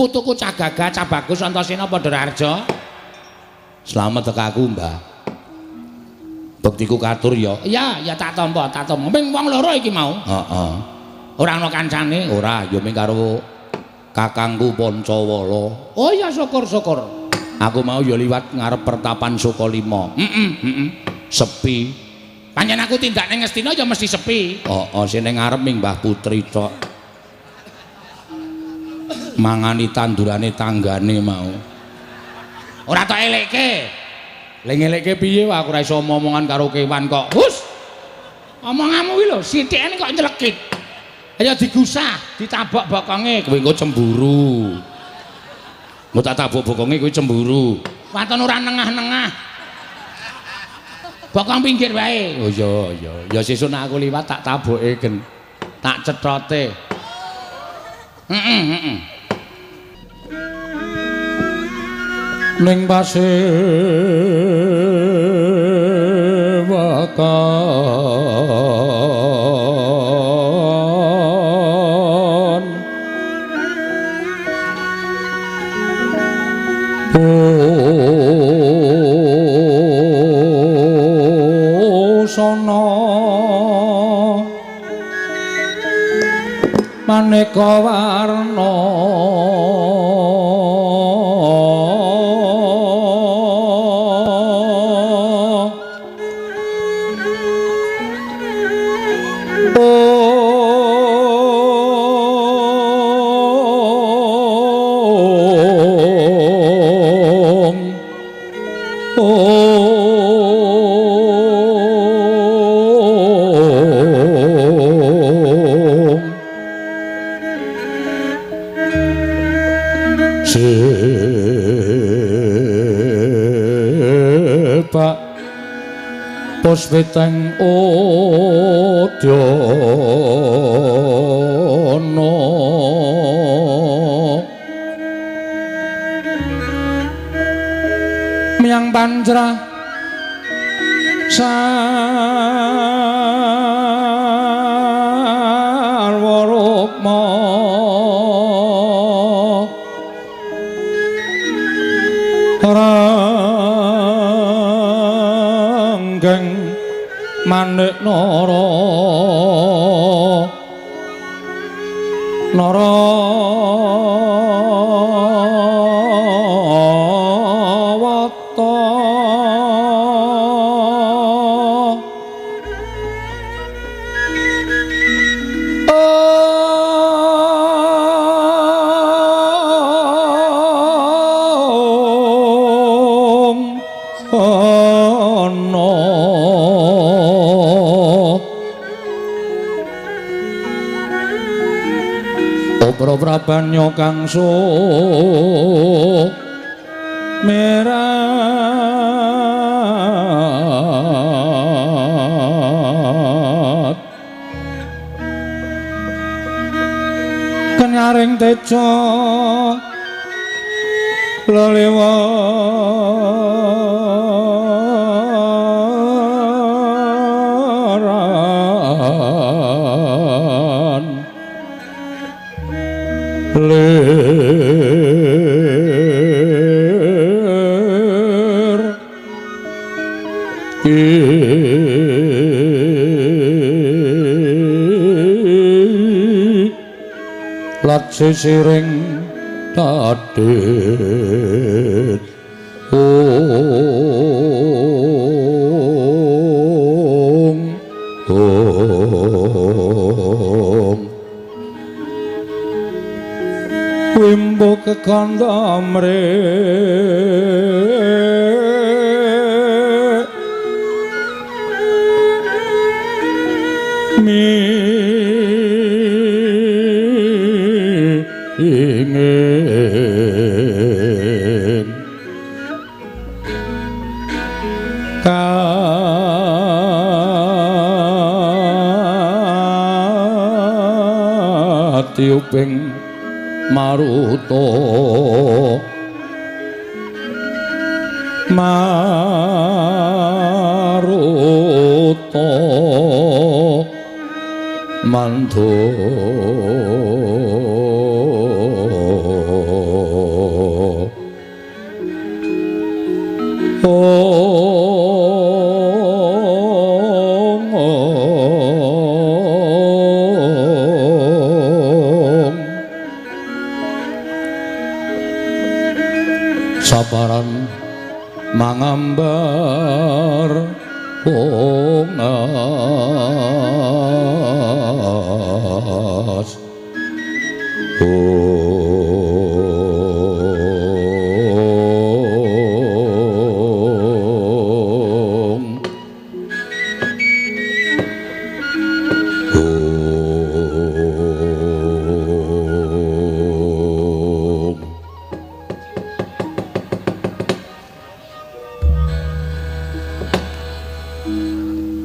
Putuku cah gagah, cah bagus Antasena Pandharaharja. Slamet tekaku, Mbah. Bektiku katur ya. Iya, ya tak tampa, tak tampa. Ming wong loro iki mau. Heeh. Ora ana kancane? Ora, ya ming karo kakangku Pancawala. Oh iya, syukur-syukur. Aku mau ya liwat ngarep pertapan Sukalima. Heeh, heeh. Sepi. Pancen aku tindak ning Ngastina ya mesti sepi. Heeh, sing ning ngarep ming Mbah Putri tok. Mangani tandurane tanggane mau. Ora tok elekke. Lha ngelekke piye wae aku ora iso omongan karo kewan kok. Hus. Omonganmu kuwi lho sithikane kok nyelekit. Ayo digusah, ditabok bokonge, kowe engko cemburu. Engko tak tabok bokonge kowe cemburu. Waton ora nengah-nengah. Bokong pinggir wae. Oh iya iya. Ya sesuk nek aku liwat tak taboke gen. Tak cethote. Heeh heeh. Ning pasewakan busana maneka warna Puswiteng udyana miyang panjra sarwa rukma ranggeng manik nara nara wata ong ana Prabanya kang sumerat kenyaring teja lelewaran lir lat sisiring tadhit ong ong wimbo kekandha mre mi ingin katiuping maruta maruta mandor. Ong ong sabaran mangambar ungas ong ong.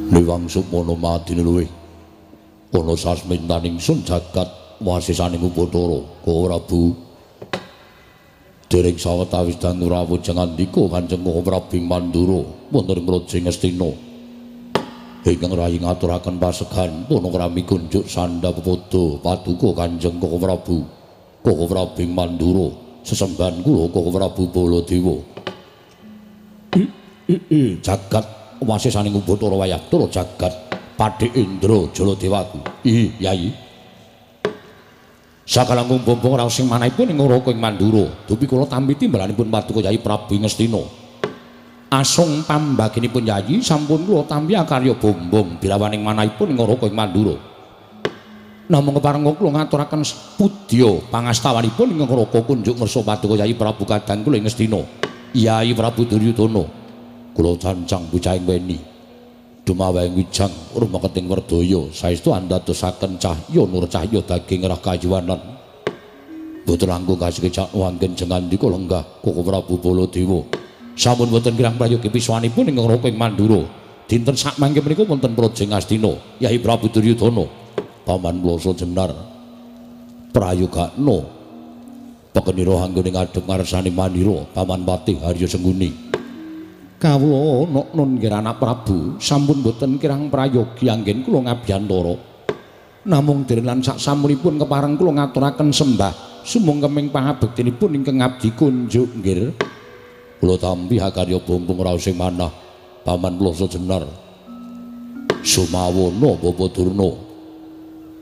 Niwang sukmana madine luwih ana sasmintaning sun jagat wasisaning Upacara Koko Prabu. Dereng sawetawis dangu rawuh jengandika Kanjeng Koko Prabu Mandura wonten ing Praja Ngastina ingkang rayi ngaturaken pasegan panakrami kunjuk sandha pepada paduka Kanjeng Koko Prabu. Koko Prabu Mandura sesembahan kula Koko Prabu Baladewa. Jagat wasisaning Upacara wayah tura jagat Padhe Indra Jaladewaku. Ih, Yayi. Sakalangkung bombong raos sing manahipun ing Raka ing Mandura. Dupi kula tampi timbalanipun paduka Yayi Prabu Ngastina. Asung pambaginipun Yayi sampun kula tampi akarya bombong bilawaning manahipun ing Raka ing Mandura. Namung keparenga kula ngaturaken pudya pangastawanipun ing Raka kunjuk ngersa paduka Yayi Prabu kadang kula ing Ngastina. Yayi Prabu Duryudana. Kula cancang bocahing weni. Dumawahing wijang rumeketing werdaya saestu andadosaken cahya nur cahya daging rah kayuwanan. Boten langkung kasekecak wangken jengandika lenggah Koko Prabu Baladewa. Sampun boten kirang prayogi piswanipun ing Raka ing Mandura. Dinten sakmangke menika wonten Praja Ngastina Yayi Prabu Duryudana. Paman Blasa Jenar prayogakna pekenira anggone ngadhep ngarsane manira Paman Patih Harya Sengkuni. Kawula nok nun nggih anak Prabu sampun boten kirang prayogi anggen kula ngabiyantara. Namung dereng lan saksampunipun kepareng kula ngaturaken sembah sumungkeming pangabektinipun ingkang ngabdi kunjuk nggih. Kula tampi hakarya bombong raos sing manah Paman Blasa Jenar. Sumawana Bapa Durna.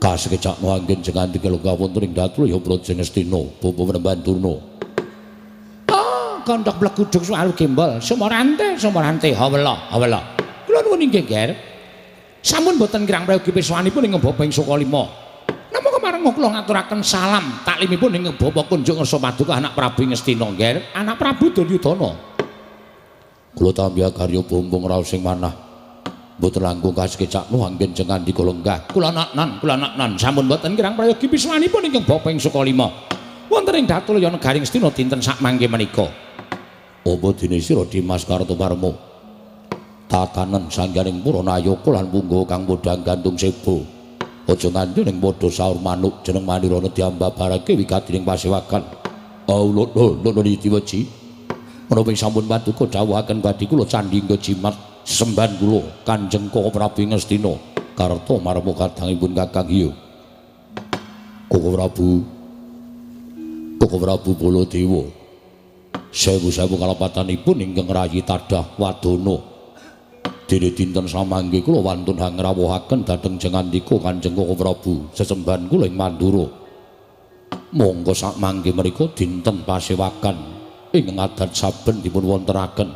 Kasekecakna anggen jengandika lenggah wonten ing Datlaya Praja Ngastina Bapa Penemban Durna. Kondok bleguduk soal gembol sumorante sumorante hawela hawela. Kula nuwun inggih Ger. Sampun boten kirang prayogi piswanipun ing Bapa ing Sukalima. Namung kemareng kula ngaturaken salam taklimipun ing Bapa kunjuk ngersa paduka anak Prabu Ngastina Ger, anak Prabu Duryudana. Kula tampi karya bombong raos sing manah. Mboten langkung kasekecakno anggen jengandika lenggah. Kula naknan sampun boten kirang prayogi piswanipun ing Bapa ing Sukalima. Wonten ing Datulaya negari Ngastina dinten sakmangke menika. Apa dene sira Dimas Kartomarma tatanen sangganing para nayaka lan punggawa kang padha gantung seba. Aja nganti ning padha saur manuk jeneng manirana diambabarake wigatining pasewakan. Aulun lun diweji. Menapa sampun paduka dawuhaken badhe kula candhingga jimat sesembahan kula Kanjeng Koko Prabu Ngastina Kartomarma kadangipun Kakang Hiyo. Koko Prabu Koko Prabu Baladewa. Sewu-sewu kalepatanipun ingkang rayi tadah wadana. Dene dinten samangke kula wantun hangrawuhaken dhateng jengandika Kanjeng Koko Prabu sesembahan kula ing Mandura. Monggo sakmangke menika dinten pasewakan ingkang adat saben dipun wontenaken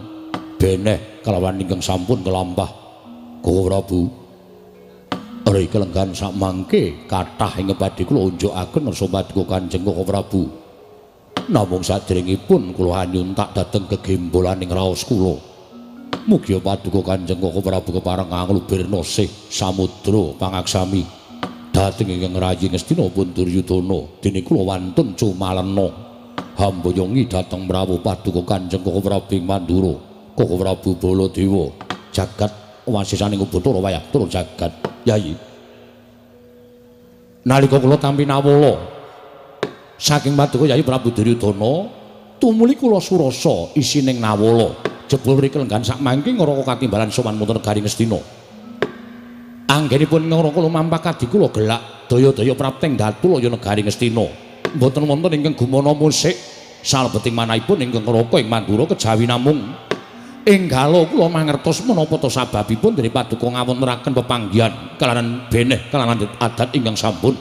beneh kalawan ingkang sampun kelampah. Koko Prabu ri kelenggan sakmangke kathah ing badhe kula unjukaken ngersa paduka Kanjeng Koko Prabu. Namung saderengipun kula anyuntak dhateng gegembolaning raos kula. Mugia paduka Kanjeng Koko Prabu kepareng anglubirna sih samudra pangaksami dhateng ingkang rayi Ngastina pun Duryudana. Dene kula wantun cumalena hamboyongi dhateng mrawuh paduka Kanjeng Koko Prabu ing Mandura. Koko Prabu Baladewa jagat wasisaning Upacara wayah tur jagat. Yayi, nalika kula tampi nawala saking paduka Yayi Prabu Duryudana tumuli kula surasa isining nawala. Jebul mriki lenggan sakmangke ngraka katimbalan sowan wonten negari Ngastina. Anggenipun ngraka lumampah kadi kula gelak daya-daya prapteng datulaya negari Ngastina. Mboten wonten ingkang gumana musik salebeting manahipun ingkang ngraka ing Mandura kejawi namung Enggalo kula mangertos menapa ta sababipun dene paduka ngawontenaken pepanggihan kalawan beneh kalawan adat ingkang sampun.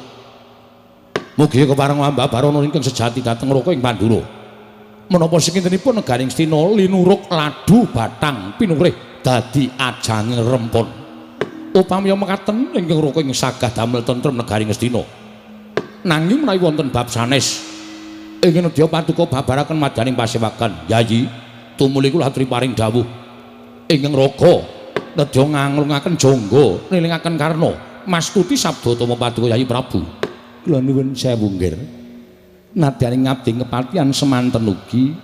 Mugi kepareng ambabarana ingkang sejati dhateng Raka ing Pandura. Menapa sakintenipun negaring Ngastina linuruk ladu batang pinurih dadi ajang rempon. Upami mekaten ingkang Raka ing sagah damel tentrem negaring Ngastina. Nanging menawi wonten bab sanes ing nedya paduka babaraken madyaning pasewakan. Yayi, tumuli kula aturi paring dawuh ingkang Raka nedya nganglungaken jangga nilingaken karna mastuti sabda tama paduka Yayi Prabu. Kula nuwun sewu nggih. Nadyan ngabdi kepatihan semanten ugi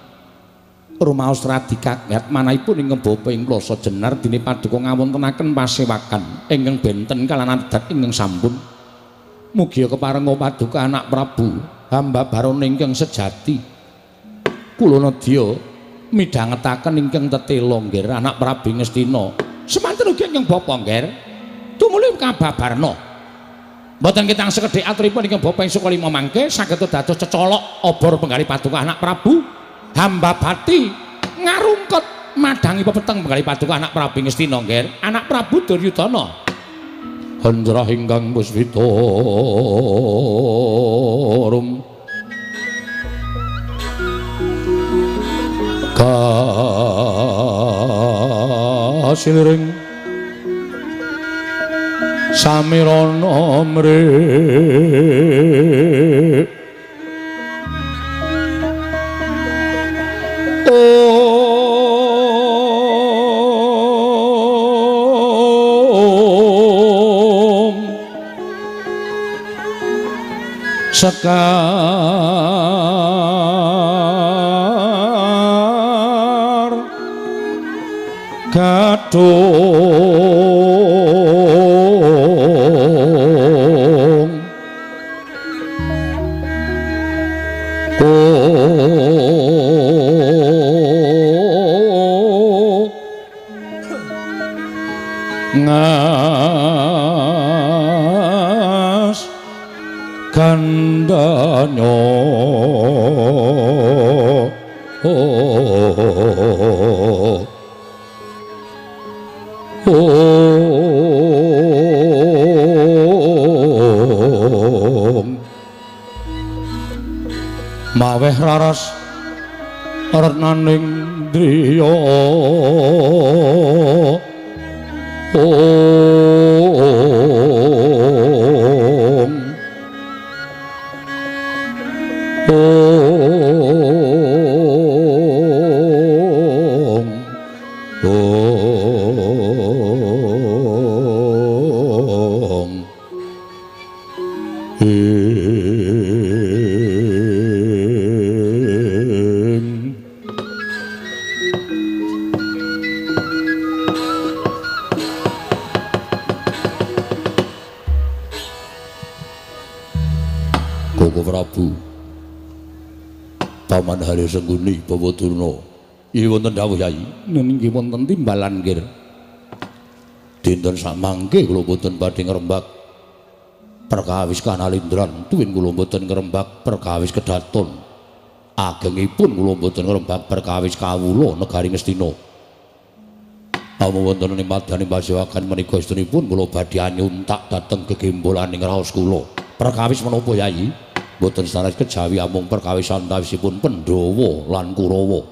rumaos radi kaget manahipun ingkang bapa ing Plasa Jenar dene paduka ngawontenaken pasewakan ingkang benten kalawan adat ingkang sampun. Mugi keparenga paduka anak Prabu hamba barana ingkang sejati. Kula nedya midhangetaken ingkang tetela nggih anak Prabu Ngastina. Semanten ugi ingkang bapa nggih. Tumuli kababarna. Mboten kitang sekedhik aturipun ingkang bapa ing Sukalima mangke saged dados cecolok obor penggalih paduka anak Prabu hamba bati ngarungket madhangi pepeteng penggalih paduka anak Prabu Ngastina nggih. Anak Prabu Duryudana. Hendrah ingkang puspita rum kasiliring samirana mrik om sekar gadung ngas gandanyo om maweh raras renaning driya om om om ing Koko Prabu Paman Hari Sengguni Bawa Durna. Iya wonten dawuh Yai. Nggih wonten timbalan nggih. Dinten samangke kula boten badhe ngrembak perkawis kanalindran, tuwin kula boten ngrembak perkawis kedaton. Agengipun kula boten ngrembak perkawis kawula negari Ngastina. Namung wonten ing madyaning pasewakan menika estunipun kula badhe nyuntak dhateng gegembolaning raos kula. Perkawis menapa Yai? Mboten sanes kejawi amung perkawis antawisipun Pandhawa lan Kurawa.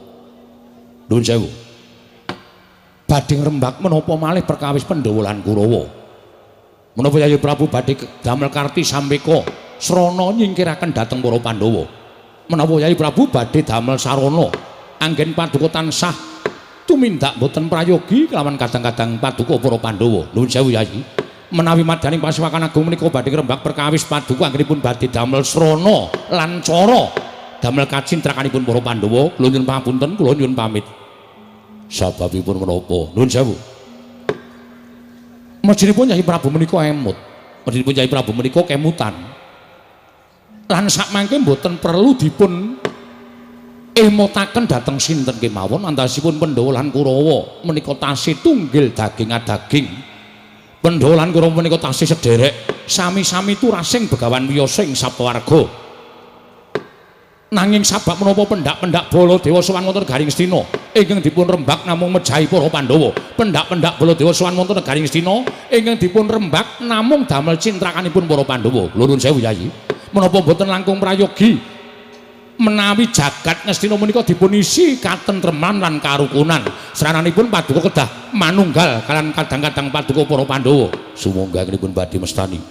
Nuwun sewu. Badhe ngrembak menapa malih perkawis Pandhawa lan Kurawa? Menapa Yayi Prabu badhe damel karti sampeka srana nyingkiraken dhateng para Pandhawa? Menapa Yayi Prabu badhe damel sarana anggen paduka tansah tumindak mboten prayogi kelawan kadang-kadang paduka para Pandhawa? Nuwun sewu Yayi. Menawi madyaning pasewakan agung menika badhe ngrembak perkawis paduka anggenipun badhe damel srana lan cara damel kacintrakanipun para Pandhawa, kula nyuwun pangapunten, kula nyuwun pamit. Sababipun menapa? Nuwun sewu. Mestinipun Yayi Prabu menika emut. Mestinipun Yayi Prabu menika kemutan. Lan sakmangke mboten perlu dipun emotaken dhateng sinten kemawon antasipun Pandhawa lan Kurawa menika tasih tunggil daging adaging. Pandhawa lan Kurawa menika tasih sederek, sami-sami turasing Begawan wiyasa ing sapawarga. Nanging sabab menapa pendak-pendak Baladewa sowan wonten Garing Ngastina, ingkang dipun rembak namung mejahi para Pandhawa. Pendak-pendak Baladewa sowan wonten negari Ngastina ingkang dipun rembak namung damel cintrakanipun para Pandhawa. Lho nuwun sewu Yayi. Menapa mboten langkung prayogi menawi jagat Ngastina menika dipunisi katentreman lan karukunan. Srananipun paduka kedah manunggal kalian kadang-kadang paduka para Pandhawa. Sumangga anggenipun badhe mestani.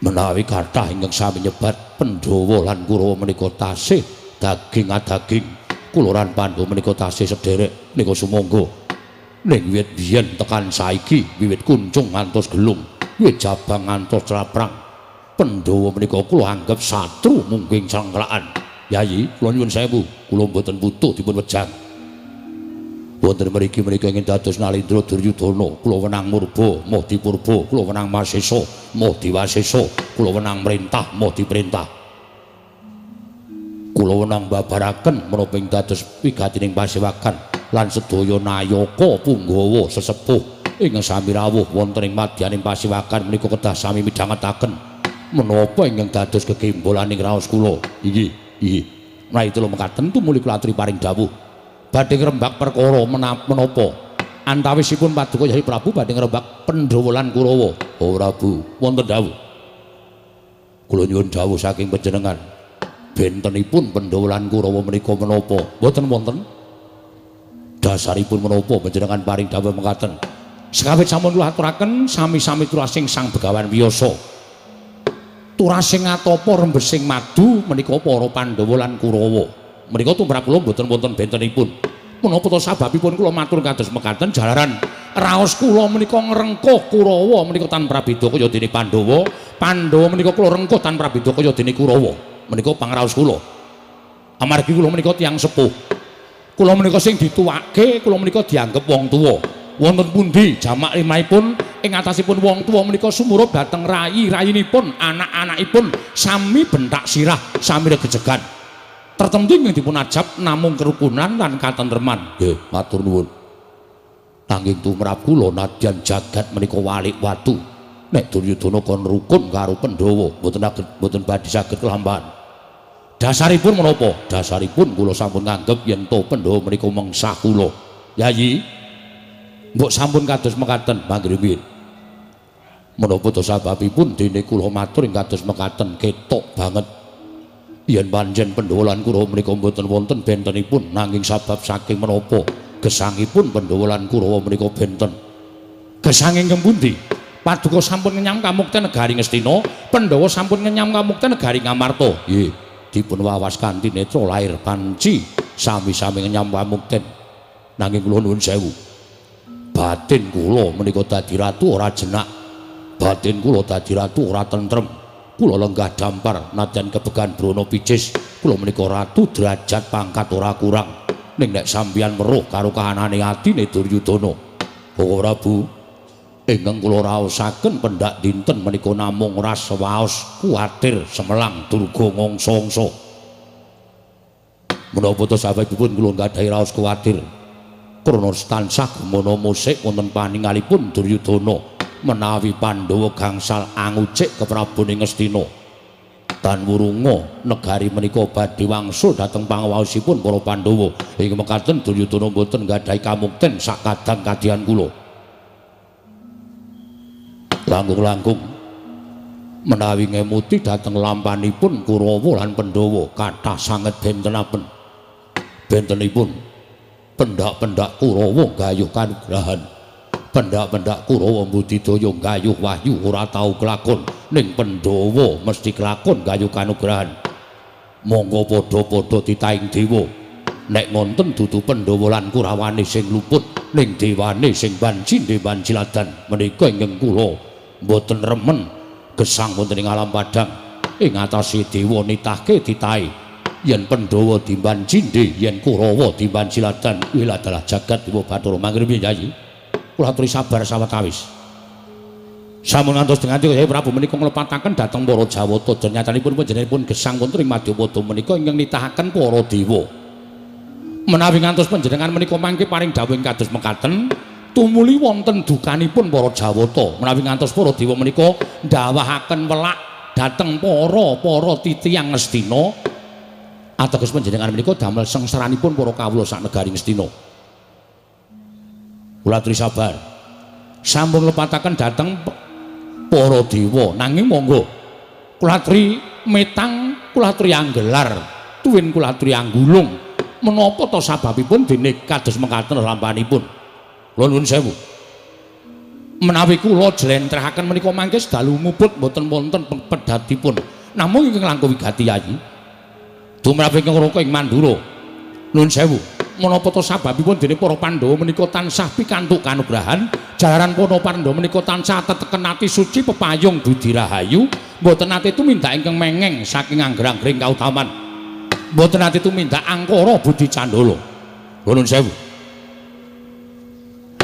Menawi kathah ingkang sami nyebat Pandhawa lan Kurawa menika tasih daging adaging, kula lan Pandhawa menika tasih sederek nika sumangga. Ning wiwit biyen tekan saiki, wiwit kuncung ngantos gelung, wiwit jabang ngantos claprang, Pandhawa menika kula anggep satru mungging cengklakan. Yayi, kula nyuwun sewu, kula mboten butuh dipun wejang. Wonten mriki menika ingin dados Nalendra Duryudana, kula wenang murba, moh dipurba, kula wenang masesa, moh diwasesa, kula wenang merintah, moh diperintah. Kula wenang babaraken menapa ing dados wigatining pasewakan lan sedaya nayaka punggawa sesepuh ingkang sami rawuh wonten ing madyaning pasewakan menika kedah sami midhangetaken menapa ingkang dados gegembolaning raos kula. Inggih, inggih. Menawi kula mekaten tumuli kula aturi paring dawuh. Badhe ngrembak perkara menapa antawisipun paduka Yayi Prabu badhe ngrembak Pandhawa lan Kurawa. Oh Prabu, wonten dawuh. Kula nyuwun dawuh saking panjenengan. Bentenipun Pandhawa lan Kurawa menika menapa? Mboten wonten. Dasaripun menapa panjenengan paring dawuh mekaten? Sekawit sampun kula aturaken sami-sami turasing Sang Begawan Wiyasa. Turasing atapa rembesing madu menika para Pandhawa lan Kurawa. Menika tumrap kula mboten wonten bentenipun. Menapa to sababipun kula matur kados mekaten jalaran raos kula menika ngrengkuh Kurawa menika tan prabeda kaya dene Pandhawa, Pandhawa menika kula rengkuh tan prabeda kaya dene Kurawa. Menika pangraos kula. Amargi kula menika tiyang sepuh. Kula menika sing dituwake, kula menika dianggep wong tuwa. Wonten pundi jamak limahipun ing atasipun wong tuwa menika sumurup dhateng rayi-rayinipun, anak-anakipun sami bentak sirah, sami regejegan. Tertentu ingkang dipun ajab namung kerukunan lan katentreman. Nggih, matur nuwun. Nanging tumrap kula nadyan jagat menika walik watu. Nek Duryudana kon rukun karo Pandhawa, mboten mboten badhe saged kelampahan. Dasaripun menapa? Dasaripun kula sampun nganggep yen to Pandhawa menika mengsah kula. Yayi, mbok sampun kados mekaten manggremit. Menapa to sababipun dene kula matur ing kados mekaten ketok banget. Yen pancen Pandhawa lan Kurawa menika mboten wonten bentenipun, nanging sabab saking menapa gesangipun Pandhawa lan Kurawa menika benten. Gesang ingkang pundi? Paduka sampun ngenyam kamukten negari Ngastina, Pandhawa sampun ngenyam kamukten negari Ngamarta. Nggih, dipun wawas kanthi netra lair panci sami-sami ngenyam kamukten. Nanging kula nuwun sewu. Batin kula menika dadi ratu ora jenak. Batin kula dadi ratu ora tentrem. Kula lenggah dampar nadyan kebegan brana picis. Kula menika ratu derajat pangkat ora kurang. Ning nek sampeyan weruh karo kahanane atine Duryudana. Oh Prabu, ingkang kula raosaken pendak dinten menika namung ras waos kuwatir semelang durga ngongso-ongso. Menapa to sababipun kula nggadahi raos kuwatir? Krana tansah gumana musik wonten paningalipun Duryudana menawi Pandhawa gangsal angucik keprabone Ngastina. Tan wurunga negari menika badhe wangsul dhateng pangawaosipun para Pandhawa. Ing mekaten Duryudana mboten nggadahi kamukten sakadang kadian kula. Langkung-langkung menawi ngemuti dhateng lampanipun Kurawa lan Pandhawa kathah sanget bentenapen. Bentenipun pendak-pendak Kurawa gayuh kanugrahan. Pendak-pendak Kurawa mbudidaya gayuh wahyu ora tau kelakon, ning Pandhawa mesti kelakon gayuh kanugrahan. Monggo padha-padha titahing dewa. Nek ngonten dudu Pandhawa lan Kurawane sing luput, ning dewane sing banci banjiladan menika ingkang kula mboten remen gesang wonten ing alam padhang. Ing atase dewa nitahke titahe yen Pandhawa dimban cindhe, yen Kurawa dimban jiladan, wiladalah jagat dewa Bathara. Manggremi Yayi. Kula aturi sabar sawetawis. Sampun ngantos dengan Yayi Prabu menika nglepataken dhateng para Jawata. Nyatanipun panjenenganipun gesang wonten ing Madyapada menika ingkang nitahaken para dewa. Menawi ngantos panjenengan menika mangke paring dawuh ing kados mekaten, tumuli wonten dukanipun para Jawata. Menawi ngantos para dewa menika ndawahaken welak dhateng para titiyang Ngastina, Ateges panjenengan menika damel sengsaranipun para kawula sak negari Ngastina. Kula aturi sabar. Sampun lepataken dhateng para dewa, nanging monggo kula aturi metang, kula aturi anggelar, tuwin kula aturi anggulung. Menapa ta sababipun dene kados mekaten lampahanipun? Kula nuwun sewu. Menawi kula jlentrehaken menika mangke dalu muput mboten wonten pedhatipun. Namung ingkang langkung wigati Yayi. Tumrap ingkang raka ing Mandura. Nuwun sewu. Menapa ta sababipun dene para Pandhawa menika tansah pikantuk kanugrahan, jalaran para Pandhawa menika tansah teteken ati suci pepayung budi rahayu, mboten nate tumindak ingkang mengeng saking angger-anggering kautaman. Mboten nate tumindak angkara budi candala. Nuwun sewu.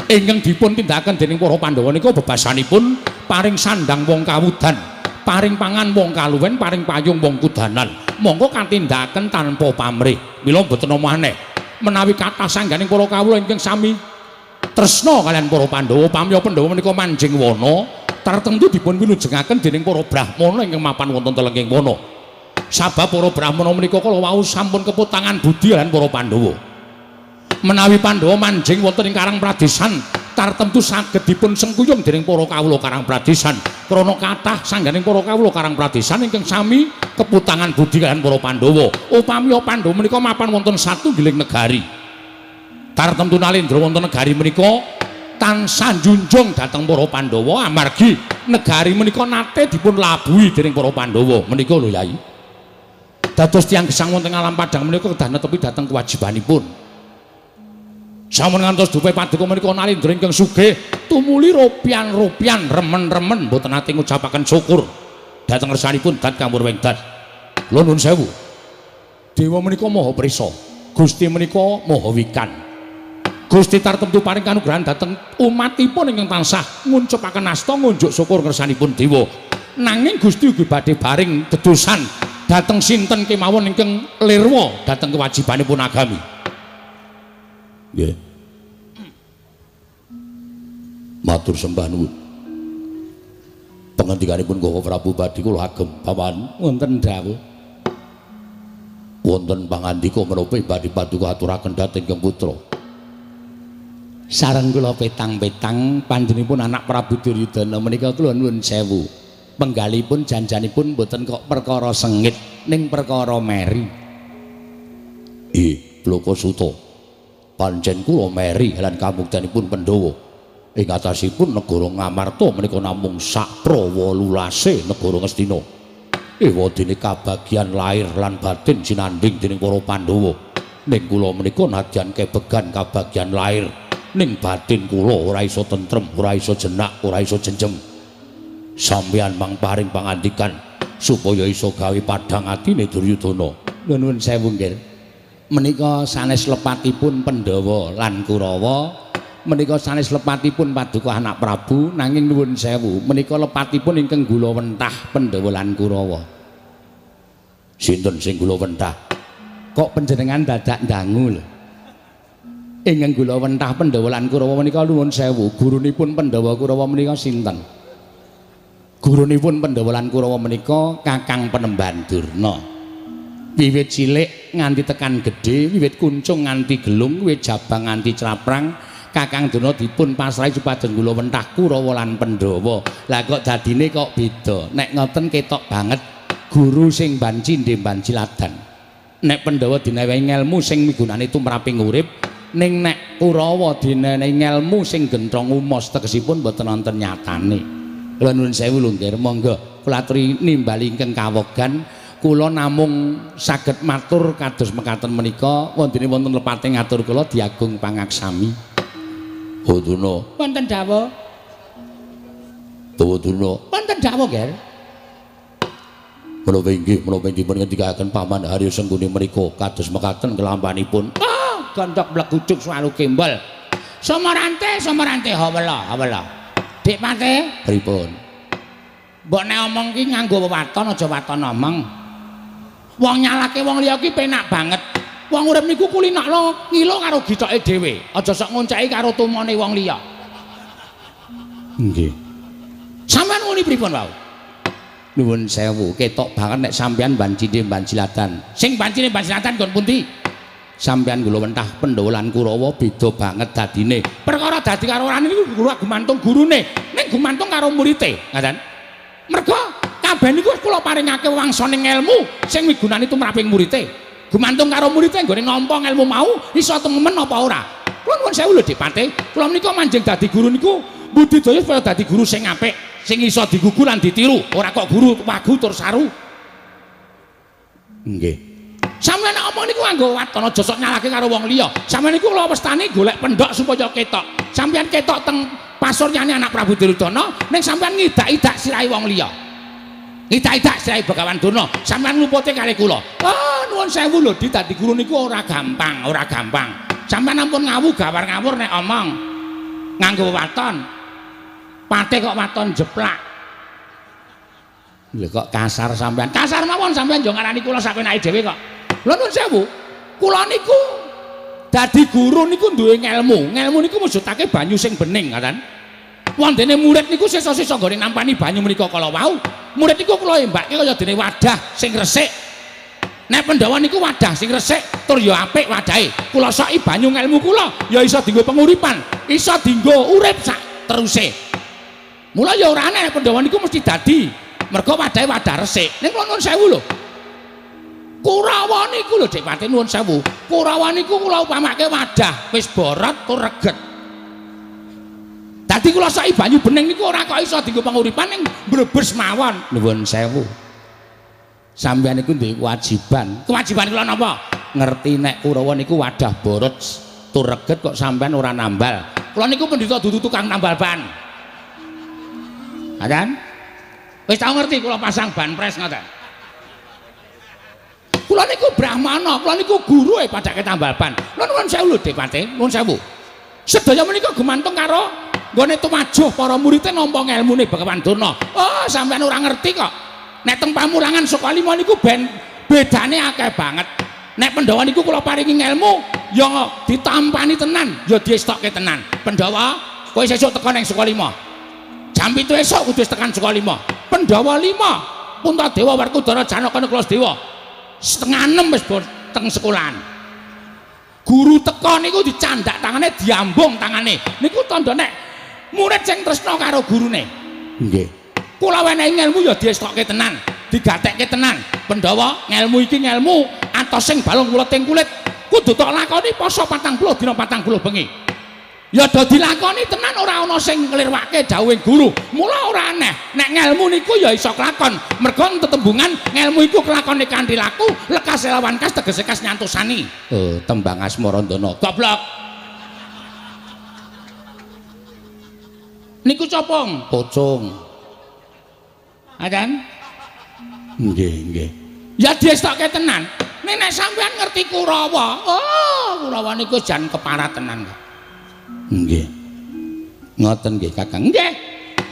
Ingkang dipun tindakaken dening para Pandhawa nika bebasanipun paring sandang wong kawudan, paring pangan wong kaluwen, paring payung wong kudanan. Monggo katindakaken tanpa pamrih. Mila mboten aneh menawi kathah sangganing para kawula ingkang sami tresna kalian para Pandhawa, pamya Pandhawa menika manjing wana tartemtu dipun wilujengaken dening para brahmana ingkang mapan wonten telenging wana. Sabab para brahmana menika kala wau sampun keputangan budi lan para Pandhawa. Menawi Pandhawa manjing wonten ing Karang Pradesan tartemtu saged dipun sengkuyung dening para kawula Karang Pradesan krana kathah sangganing para kawula Karang Pradesan ingkang sami keputangan budi kaliyan para Pandhawa. Upami Pandhawa menika mapan wonten satunggiling negari, tartemtu nalendra wonten negari menika tansah njunjung dhateng para Pandhawa amargi negari menika nate dipun labuhi dening para Pandhawa. Menika lho Yai, dados tiyang gesang wonten alam padhang menika kedah netepi dhateng kewajibanipun. Sampun ngantos dupe paduka menika nalindra ingkang sugih tumuli rupian-rupian remen-remen mboten nate ngucapaken syukur dhateng ngersanipun dat kamurwing dat. Kula nuwun sewu. Dewa menika maha prisa, Gusti menika maha wikan. Gusti tartemtu paring kanugrahan dhateng umatipun ingkang tansah nguncupaken asta ngunjuk syukur ngersanipun dewa. Nanging Gusti ugi badhe baring dedosan dhateng sinten kemawon ingkang lirwa dhateng kewajibanipun agami. Nggih. Matur sembah nuwun. Pangandikanipun Bapak Prabu badhe kula agem paman wonten dawuh. Wonten pangandika menapa badhe paduka aturaken dhateng Kang Putra. Sareng kula petang-petang panjenenganipun anak Prabu Duryudana menika kula nuwun sewu. Penggalipun janjanipun mboten kok perkara sengit ning perkara meri. Bloko Suta. Pancen kula meri lan kamuktenipun Pandhawa ing atasipun negara Ngamarta menika namung sak prawolulase negara Ngastina. Ewadene kabagian lahir lan batin sinandhing dening para Pandhawa. Ning kula menika nadyan kebegan kabagian lahir, ning batin kula ora iso tentrem, ora iso jenak, ora iso jenjem. Sampeyan mang paring pangandikan supaya iso gawe padhang atine Duryudana. Nuwun sewu nggih. Menika sanes lepatipun Pandhawa lan Kurawa, menika sanes lepatipun paduka anak Prabu, nanging nuwun sewu menika lepatipun ingkang gula wentah Pandhawa lan Kurawa. Sinten sing gula wentah? Kok panjenengan dadak ndangu lho. Ingkang gula wentah Pandhawa lan Kurawa menika nuwun sewu, gurunipun Pandhawa Kurawa menika sinten? Gurunipun Pandhawa lan Kurawa menika Kakang Penemban Durna. Wiwit cilik nganti tekan gedhe, wiwit kuncung nganti gelung, wiwit jabang nganti claprang, Kakang Durna dipun pasrahi supados gula wentah Kurawa lan Pandhawa. Lah kok dadine kok beda? Nek ngoten ketok banget guru sing banci ndemban ciladan. Nek Pandhawa dinewehi ngelmu sing migunani tumraping urip, ning nek Kurawa dinenehi ngelmu sing genthong umos, tegesipun mboten wonten nyatane. Kula nuwun sewu lho nggih, monggo kula aturi nimbali ingkang kawogan. Kula namung saged matur kados mekaten menika, wondene wonten lepate ngatur kula diagung pangaksami. Durna. Wonten dawuh. Durna. Wonten dawuh, Ger. Menapa inggih, menapa dipun ngendikaken Paman Haryo Sengguni menika kados mekaten kelampanipun. Ah, gondok mleguduk swalu gembol. Somarante, somarante hawela, hawela. Dik Pate, pripun? Mbok nek omong ki nganggo wewaton aja waton omong. Wong nyalake wong liya ki penak banget. Wong urip niku kulinakno ngilo karo gitoke dhewe. Aja sok ngonceki karo tumone wong liya. Nggih. Sampeyan nguni pripun wau? Nuwun sewu, ketok banget nek sampeyan bancine banjilatan. Sing bancine banjilatan nggon pundi? Sampeyan kula wentah Pandhawa lan Kurawa beda banget dadine. Perkara dadi karo ora niku kula gumantung gurune, ning gumantung karo murite, ngaten. Merga kabeh niku kula paringake wangsane ngelmu sing migunani tumraping murite. Gumantung karo murite nggone nampa ngelmu mau iso temen apa ora. Kula nuwun sewu lho Dik Pate, kula menika manjing dadi guru niku budidaya supaya dadi guru sing apik, sing iso digugu lan ditiru, ora kok guru wagu tur saru. Nggih. Sampeyan nek omong niku nganggo waton, aja sok nyalahke karo wong liya. Sampeyan niku kula westani golek pendhok supaya ketok. Sampeyan ketok teng pasuryane anak Prabu Duryudana, ning sampeyan ngidak-idak sirahe wong liya. Ngidak-idak sirahe Begawan Durna. Sampeyan nglumpute kali kula. Oh, nuwun sewu lho, Dik, dadi guru niku ora gampang, ora gampang. Sampeyan ampun ngawu gawar ngawur nek omong nganggo waton. Pate kok waton jeplak. Lho kok kasar sampean. Kasar mawon sampean yo ngarani kula sakenake dhewe kok. Lho nuwun sewu, kula niku dadi guru niku duwe ngelmu. Ngelmu niku mujudake banyu sing bening, ngaten. Wondene murid niku sesa-sesa nggone nampani banyu menika kala wau. Murid niku kula embake kaya dene wadah sing resik. Nek Pandhawa niku wadah sing resik tur ya apik wadahe. Kula soki banyu ngelmu kula ya iso dienggo penguripan, iso dienggo urip sak teruse. Mula ya ora aneh nek Pandhawa niku mesti dadi mergo wadahe wadah resik. Ning kula nuwun sewu lho. Kurawa niku lho Dik Pati nuwun sewu. Kurawa niku kula upamake wadah wis borot tur reget. Dadi kula soki banyu bening niku ora kok iso dienggo penguripan ning mbrebes mawon. Nuwun sewu. Sampeyan niku duwe kewajiban. Kewajiban kula napa? Ngerti nek Kurawa niku wadah borot tur reget kok sampeyan ora nambal. Kula niku pendhita dudu tukang nambal ban. Ngaten? Wis tau ngerti kula pasang ban pres ngoten. Kula niku brahmana, kula niku guru e padake tambal ban. Lha nuwun sewu lho Dik Pati, nuwun sewu. Sedaya menika gumantung karo nggone tumajuh para muridé nampa ngelmune Begawan Durna. Oh, sampeyan ora ngerti kok. Nek teng pamulangan Sukalima niku ben bedane akeh banget. Nek Pandhawa niku kula paringi ngelmu ya ditampani tenan, ya diestokke tenan. Pandhawa, kowe sesuk teka ning Sukalima. Jam 7 esuk kudu wis tekan Sukalima. Pandhawa 5, Puntadewa, Werkudara, Janaka, Nakula, Sadewa. 5:30 wis teng sekolahan. Guru teka niku dicandak tangane, diambung tangane. Niku tandha nek murid sing tresna karo gurune. Nggih. Kula wenehi ngelmu ya diestokke tenan, digatekke tenan. Pandhawa, ngelmu iki ngelmu atos sing balung kuleting kulit. Kudu tok lakoni poso 40 dina 40 bengi. Ya do dilakoni tenan ora ana sing nglirwake dawuhing guru. Mula ora aneh nek ngelmu niku ya iso kelakon. Mergo tetembungan ngelmu iku kelakone kanthi laku, lekas lawan kas tegese kas nyantosani. Oh, tembang Asmarandana. Goblok. Niku copong, pocong. Adan? Nggih, nggih. Ya diestokke tenan. Nek sampean ngerti Kurawa, oh, Kurawa niku jan keparat tenan kok. Nggih. Ngoten nggih Kakang. Nggih.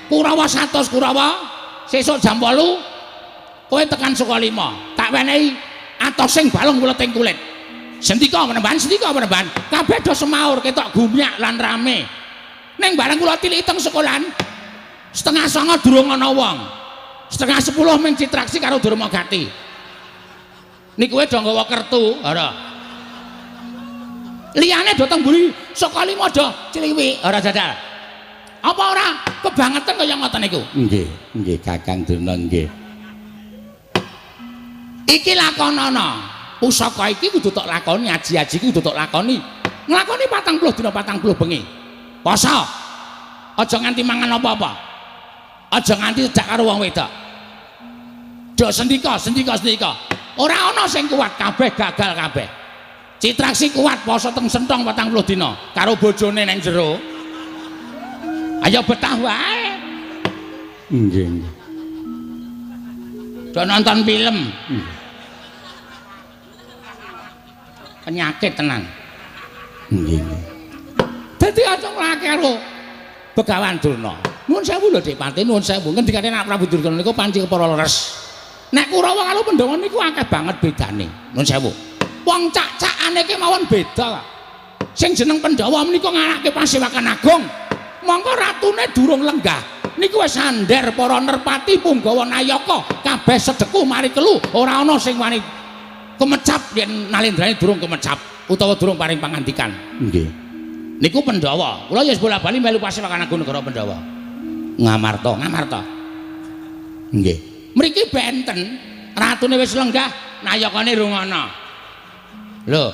Kurawa 100 Kurawa, sesuk jam 8 kowe tekan Sukalima. Tak wenehi atos sing balung kuleting kulit. Sendika penemban, sendika penemban. Kabeh do semaur ketok gumyak lan rame. Ning bareng kula tiliki teng sekolahan 8:30 durung ana wong. 9:30 ming Citraksi karo Durmagati. Niku do nggawa kertu, ora. Liyane do teng mburi Sukalima do cliwik, ora jajal. Apa ora kebangetan kaya ngoten niku? Nggih, nggih Kakang Durna nggih. Iki lakonana. Pusaka iki kudu tok lakoni, aji-aji iki kudu tok lakoni. Nglakoni 40 dina 40 bengi. Poso. Aja nganti mangan apa-apa. Aja nganti cedak karo wong wedok. Do sendika, sendika, sendika. Ora ana sing kuat, kabeh gagal kabeh. Citraksi kuat poso teng sentong 40 dina karo bojone nang jero. Ayo betah wae. Nggih, nggih. Do nonton film. Penyakit tenan. Nggih, nggih. Dadi aja nglake karo Begawan Durna. Nuwun sewu lho Dik Pati, nuwun sewu. Ngendikane Nak Prabu Duryudana niku panci kepara leres. Nek Kurawa karo Pandhawa niku akeh banget bedane. Nuwun sewu. Wong cak-cakane ki mawon beda kok. Sing jeneng Pandhawa menika ngarake pasewakan agung. Mongko ratune durung lenggah. Niku wis sandher para nerpati punggawa nayaka kabeh sedeku mari kelu, ora ana sing wani kemecap yen Nalendrane durung kemecap utawa durung paring pangandikan. Nggih. Niku Pandhawa. Kula ya wis bola-bali melu Pasewakan Agung Negara Pandhawa. Ngamarta, Ngamarta. Nggih. Mriki benten, ratune wis lenggah, nayakane rung ana. Lho,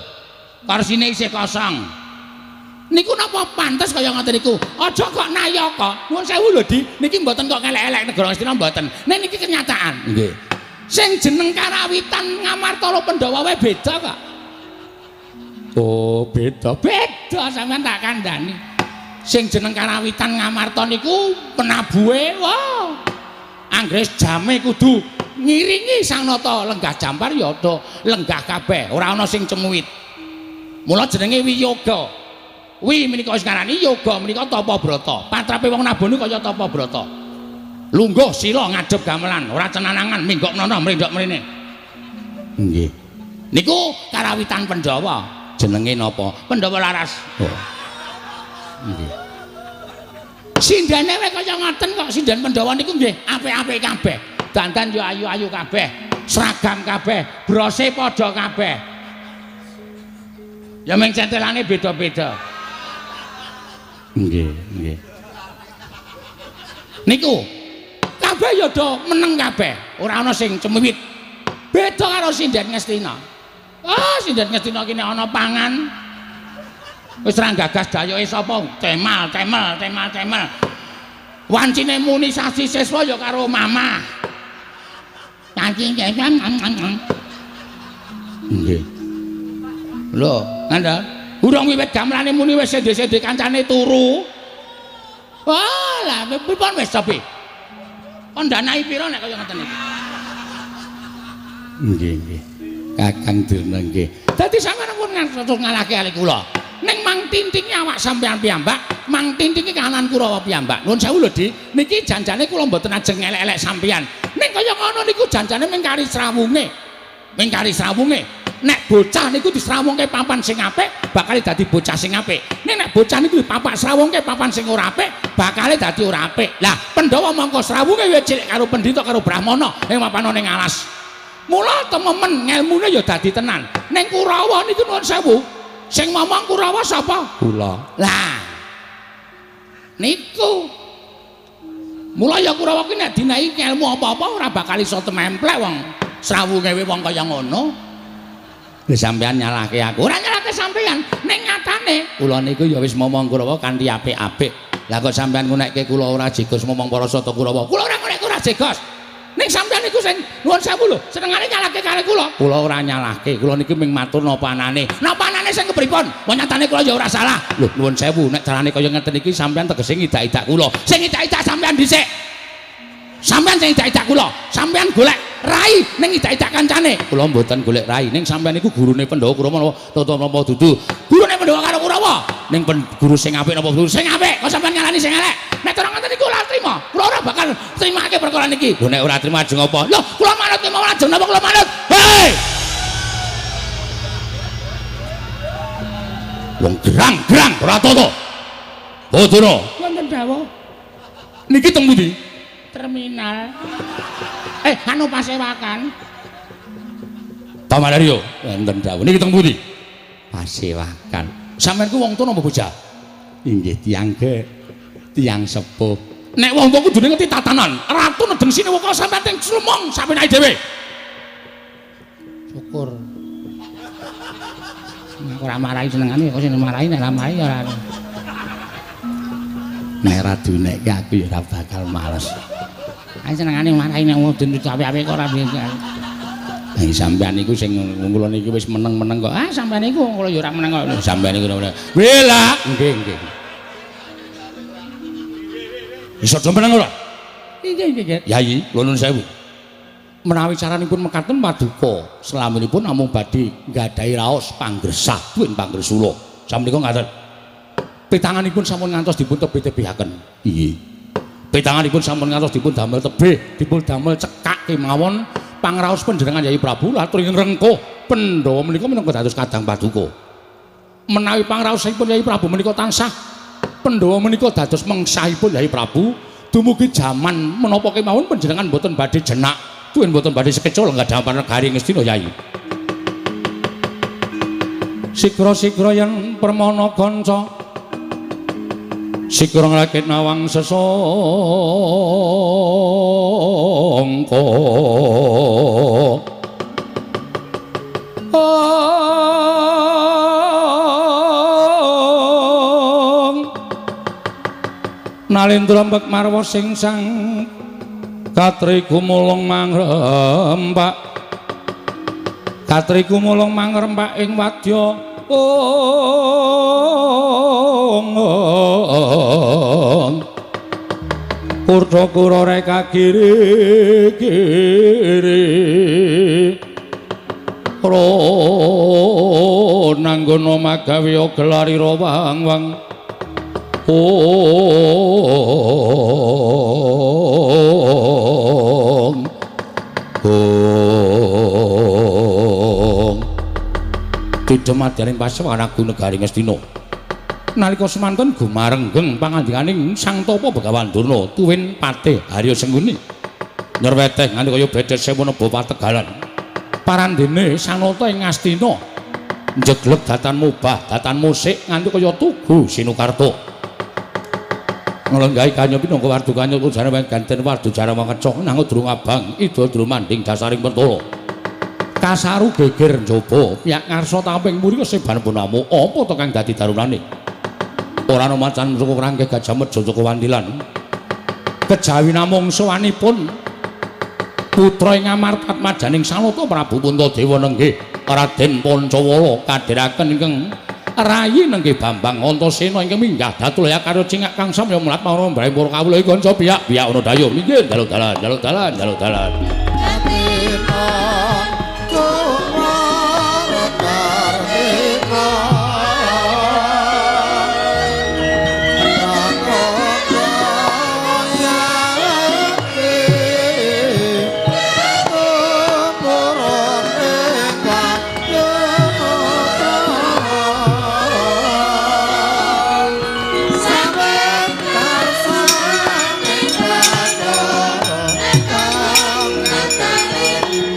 kursine isih kosong. Niku napa pantes kaya ngoten niku? Aja kok nayaka. Nuwun sewu lho, Di. Niki mboten kok ngelek-elek negara Ngastina mboten. Nek niki kenyataan. Nggih. Sing jeneng karawitan Ngamarta karo Pandhawa wae beda kok. Oh, beda. Beda sampean tak kandhani. Sing jeneng karawitan Ngamarta niku penabuhe, wah. Anggere jame kudu ngiringi Sang Nata lenggah jampar ya do lenggah kabeh, ora ana sing cemuwit. Mula jenenge wiyoga. Wi menika wis ngarani yoga menika tapa brata. Patrape wong nabuh niku kaya tapa brata. Lungguh sila ngadhep gamelan, ora cenanangan minggok nono mrendok mrene. Nggih. Niku karawitan Pandhawa. Jenenge napa? Pandhawa Laras. Oh. Nggih. Sindene wae kaya ngoten kok, sinden Pandhawa niku nggih apik-apik kabeh. Dandan yo ayu-ayu kabeh, seragam kabeh, brose padha kabeh. Ya mung centelane beda-beda. Nggih, nggih. Niku kabeh ya do meneng kabeh, ora ana sing cemiwit. Beda karo sinden Ngastina. Ah, sinden Ngastina ki nek ana pangan wis ra gagas dayoke sapa, temal, temel, temal, temel. Wancine muni sasi siswa ya karo mamah. Cacing cacing. Nggih. Lho, ngandha. Urung wiwit gamelane muni wis sede-sede kancane turu. Wah, lah pripun wis cobi. Kon danai pira nek kaya ngoten iki? Nggih, nggih. Kakang Durna nggih. Dadi sampeyan pun ngantos ngalahke ali kula. Ning mang tintingi awak sampeyan piyambak, mang tintingi kahanan Kurawa piyambak. Nuwun sewu lho, Di. Niki janjane kula mboten ajeng ngelek-elek sampeyan. Ning kaya ngono niku janjane mung kari srawunge. Mung kari srawunge. Nek bocah niku disrawungke papan sing apik, bakal dadi bocah sing apik. Ning nek bocah niku dipapak srawungke papan sing ora apik, bakal dadi ora apik. Lah, Pandhawa mongko srawunge wis cilik karo pendhita karo brahmana ing mapana ning alas. Mula tememen ngelmune ya dadi tenan. Ning Kurawa niku nuwun sewu. Sing momong Kurawa sapa? Kula. Lah. Niku. Mula ya Kurawa ki nek dinaiki ngelmu apa-apa ora bakal iso tememplek wong srawunge wong kaya ngono. Lha sampean nyalahke aku. Ora nyalahke sampean, ning nyatane kula niku ya wis momong Kurawa kanthi apik-apik. Lah kok sampean ngunekke kula ora jegos momong para sata Kurawa. Kula ora ngunekke ora jegos. Ning sampean niku sing nuwun sewu lho, senengane nyalahke karo kula. Kula ora nyalahke, kula niki mung matur napa anane. Napa anane sing kepripun? Wong nyatane kula ya ora salah. Lho nuwun sewu, nek carane kaya ngeten iki sampean tegese ngidak-idak kula. Sing ngidak-idak sampean dhisik. Sampean sing ngidak-idak kula, sampean golek rai ning idak-idak kancane. Kula mboten golek rai, ning sampean niku gurune Pandhawa Kurawa napa tata napa dudu? Gurune Pandhawa karo Kurawa. Ning guru sing apik napa guru sing apik? Kok sampean ngalani sing elek? Nek cara ngoten niku ora trima. Kula ora bakal trimake perkara niki. Lho nek ora trima ajeng apa? Lho kula manut kemawon ajeng napa kula manut? Hei! Wong gerang-gerang ora tata. Bodoro. Wonten dawuh. Niki teng pundi? Terminal. Anu pasewakan. Paman Aryo, wonten dawuh. Niki teng pundi? Pasewakan. Sampeyan ku wong tuwa napa bocah? Inggih tiyang tiyang sepuh. Nek wong tuwa kudune ngerti tatanan. Ratu nedeng sinewaka sampeyan teng slumung sampeyan dhewe. Syukur. Nek ora marahi senengane kok sing marahi nek ora marahi ora. Nek ora dinekke aku ya ora bakal males. Ae senengane marahi nek mudun apik-apik kok ora bisa. Lah sampean niku sing kula niki wis meneng-meneng kok. Ah sampean niku kula ya ora meneng kok. Sampean niku ora. Wela. Nggih, nggih. Iso do meneng ora? Nggih, nggih. Yayi, kula nuwun sewu. Menawi caranipun mekaten paduka, selaminipun namung badhe nggadahi raos panggresah duwin pangresula. Samenika ngaten. Pitanganipun sampun ngantos dipun tebih-tebihaken. Inggih. Pitanganipun sampun ngantos dipun damel tebih, dipun damel cekak kemawon pangraos panjenengan Yayi Prabu latur ing rengkuh Pandhawa menika minangka dados kadang paduka. Menawi pangraosipun Yayi Prabu menika tansah Pandhawa menika dados mengsahipun Yai Prabu. Dumugi jaman menapa kemawon panjenengan mboten badhe jenak, tuwin mboten badhe sekeca lenggah dhampan negari Ngastina Yai. Sigra-sigra yen permana kanca sigra nglakit nawang sesangka. Nalendra mbek marwa sing sang katri gumulung mangrempak, katri gumulung mangrempak ing wadya ong. Kurta-kura reka kiri kiri ro nanggono magawe gelarira wang-wang. Ong ong didemadaning pasewan agung negari Ngastina. Nalika semanten gumarenggeng pangandikaning Sang Tapa Begawan Durna tuwin Patih Harya Sengkuni nyerweteh nganti kaya bedes sewu neba pategalan. Parandene Sanata ing Ngastina njeglek datan mubah datan musik nganti kaya tugu Sinukarta. Nglenggahi kanya pinangka wardu kanya pujane ganten wardu jarawa kecok nang durung abang ida drumanding dasaring pertala. Kasaru geger njaba piyak ngarsa tamping muri keseban punamu apa to kang dadi darunane. Ora ana macan suku rangke gajah meja suku wandilan. Kejawi namung sowanipun putra ing Amartatmajaning Sanata Prabu Puntadewa nenggih Raden Pancawala kadhiraken ingkang rayi nenggih Bambang Antasena ingkang minggah datulaya karya cingak kang samya mlat marang mbraing para kawula iki kanca piyak-piyak ana dayo minggir jaluk dalan jaluk dalan jaluk dalan.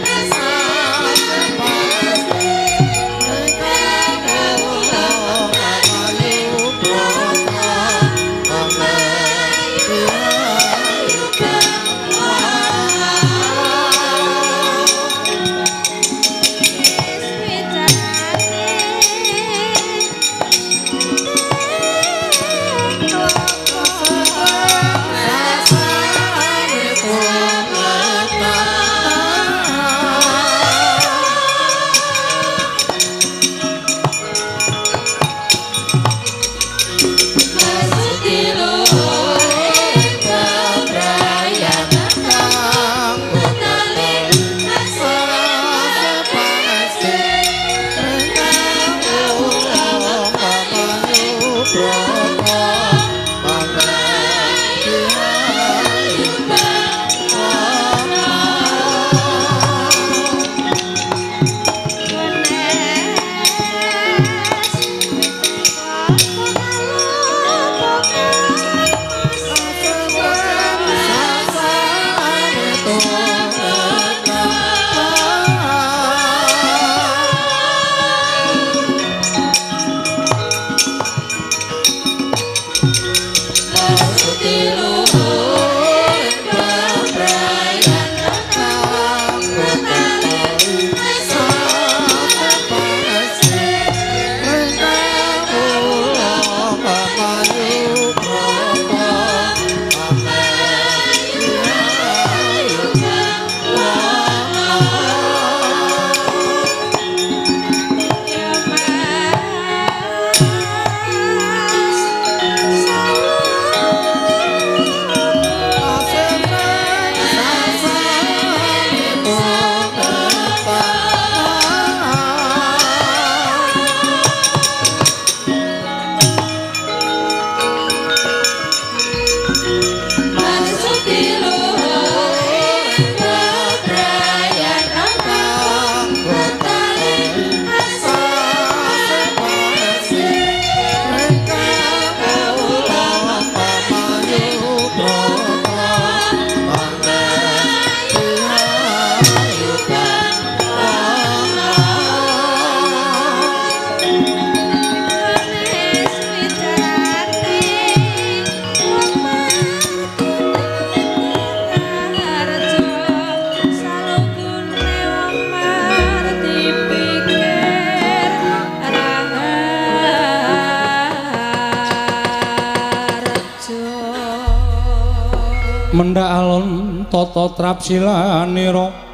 Yes. Mendhak alon tata trapsilanira.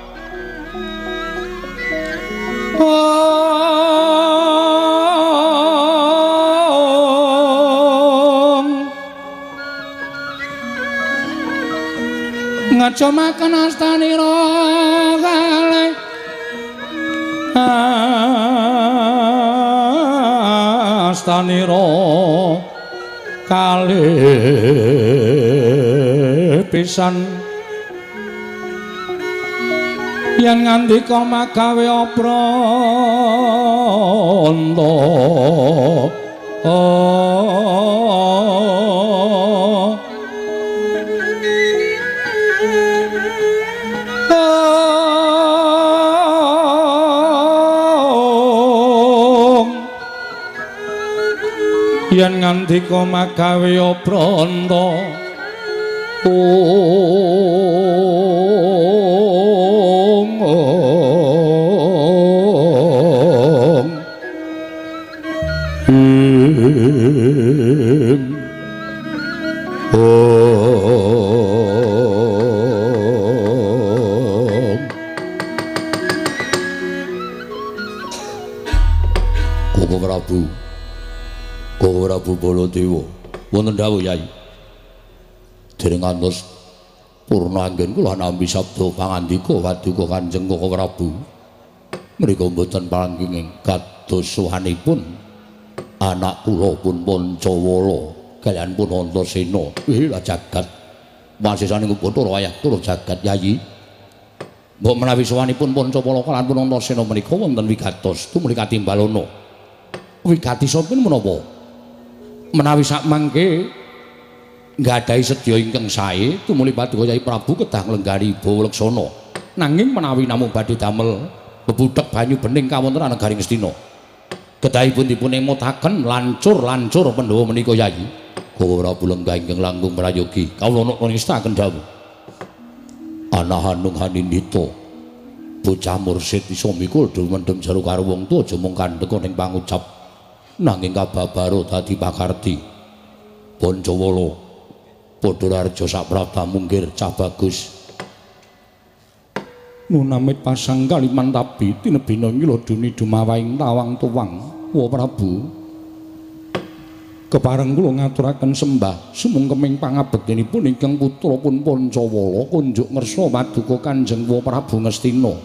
Ngajomaken astanira kalih astanira kalih pisan yen ngandika magawe apranta. Yen ngandika magawe apranta Koko Prabu, Koko Prabu Baladewa, wonten dawuh Yai. Dereng ngantos purna anggen kula nampi sabda pangandika paduka Kanjeng Koko Prabu. Mriku mboten panggih kados suwanipun anak kula pun Pancawala kaliyan pun Antasena. Lah jagat wasesane Bathara wayah tur jagat Yayi. Mbok menawi sowanipun Pancawala kaliyan pun Antasena menika wonten wigatos tumuli katimbalana. Wigatisipun menapa? Menawi sakmangke nggadahi sedya ingkang sae tumuli paduka Yai Prabu kedah nglenggani Bawa Leksana. Nanging menawi namung badhe damel bebudhek banyu bening kawontenan negari Ngastina, kedahipun dipun emutaken lancur-lancur Pandhawa menika Yai. Koko Prabu lenggah ingkang langkung prayogi kawula nata ngestaken dawuh. Ana hanung hanindita bocah mursid iso mikul mendhem jero karo wong tuwa aja mung kandheka ning pangucap nanging kababaro dadi pakarti. Pancawala padha raja saprabda munggir cah bagus nunamit pasang kalimantabi tinebina ngiloduni dumawaing tawang tuwang. Wa Prabu, kepareng kula ngaturaken sembah sumungkeming pangabektinipun ingkang putra pun Pancawala kunjuk ngersa paduka Kanjeng Wa Prabu Ngastina.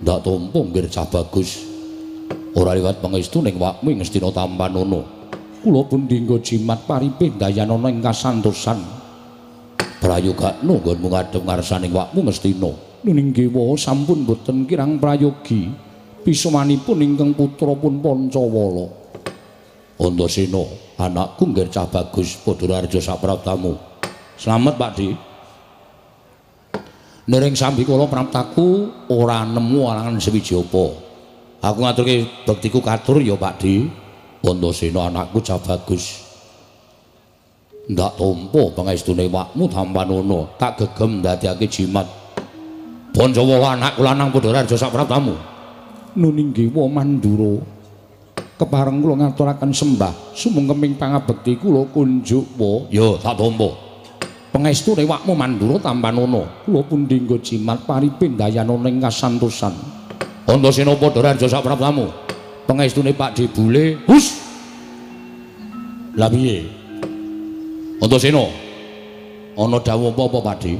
Ndak tampa nggir cah bagus, ora liwat pangestu ning wakmu Ngastina tampanana. Kula pun dinggo jimat paripih dayanana ing kasantosan. Prayogakno nggonmu ngadhep ngarsaning wakmu Ngastina. Nuning dewa sampun boten kirang prayogi pisowanipun ingkang putra pun Pancawala. Antasena, anakku nggir cah bagus padha raja saprabdamu. Slamet Pak Di. Nering sambikala praptaku ora nemu alangan sewiji apa. Aku ngaturke bektiku katur ya Pak Di. Antasena anakku cah bagus. Ndak tampa pangestune wakmu tampanana, tak gegem ndadekake jimat. Pancawala anakku lanang padha raja saprabdamu. Nuning dewa Mandura, kepareng kula ngaturaken sembah sumungkeming pangabekti kula kunjuk wa. Ya tak tampa. Pangestune wakmu Mandura tampanana, kula pun dinggo jimat paripih dayanana ing kasantosan. Antasena padha raja saprabdamu. Pangestune Pak De Bule. Hus. Lah piye? Antasena, ana dawuh apa-apa Pak De?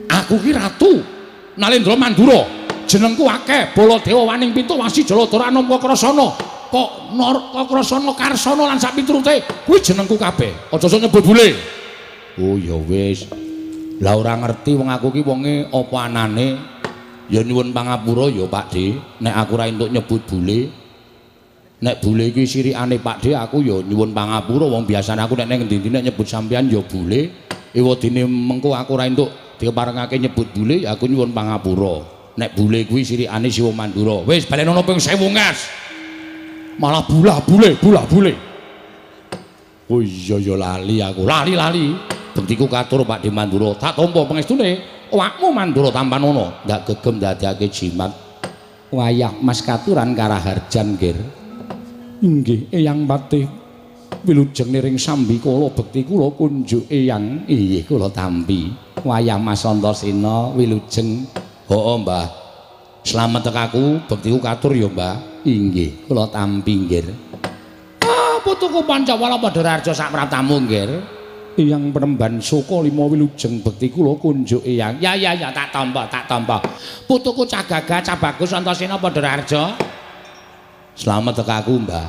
Aku ki ratu Nalendra Mandura, jenengku akeh, Baladewa Waning Pitu Wasi Jaladara Anampa Krasana, kok Narka Krasana Karsana lan sak piturute, kuwi jenengku kabeh. Aja sok nyebut bule. Oh ya wis. Lah ora ngerti wong aku ki wonge apa anane. Ya nyuwun pangapura ya Pak De, nek aku ora entuk nyebut bule. Nek bule iki sirikane Pak De, aku ya nyuwun pangapura wong biasane aku nek ning endi-endi nek nyebut sampean ya bule. Ewadene mengko aku ora entuk diparengake nyebut bule, aku nyuwun pangapura. Nek bule kuwi sirikane Siwa Mandura. Wis balenono ping 1000 ngas. Malah bulah bule, bulah bule. Oh iya ya lali aku. Lali-lali. Bektiku katur Pak De Mandura. Tak tampa pangestune awakmu Mandura tampanana. Ndak gegem ndadekake jimat. Wayah Mas katuran karaharjan nggir. Inggih Eyang Patih wilujeng niring sambikala bekti kula kunjuk Eyang. Inggih kula tampi. Wayah Mas Antasena wilujeng. Heeh, Mbah. Slamet tekaku, bektiku katur ya, Mbah. Inggih, kula tampi nggih. Ah, putuku Pancawala Padhararja sak pratamu nggih. Eyang Penemban Sukalima wilujeng bekti kula kunjuk eyang. Ya ya ya, tak tampa, tak tampa. Putuku Cah Gagah, Cah Bagus Antasena Padhararja. Slamet tekaku, Mbah.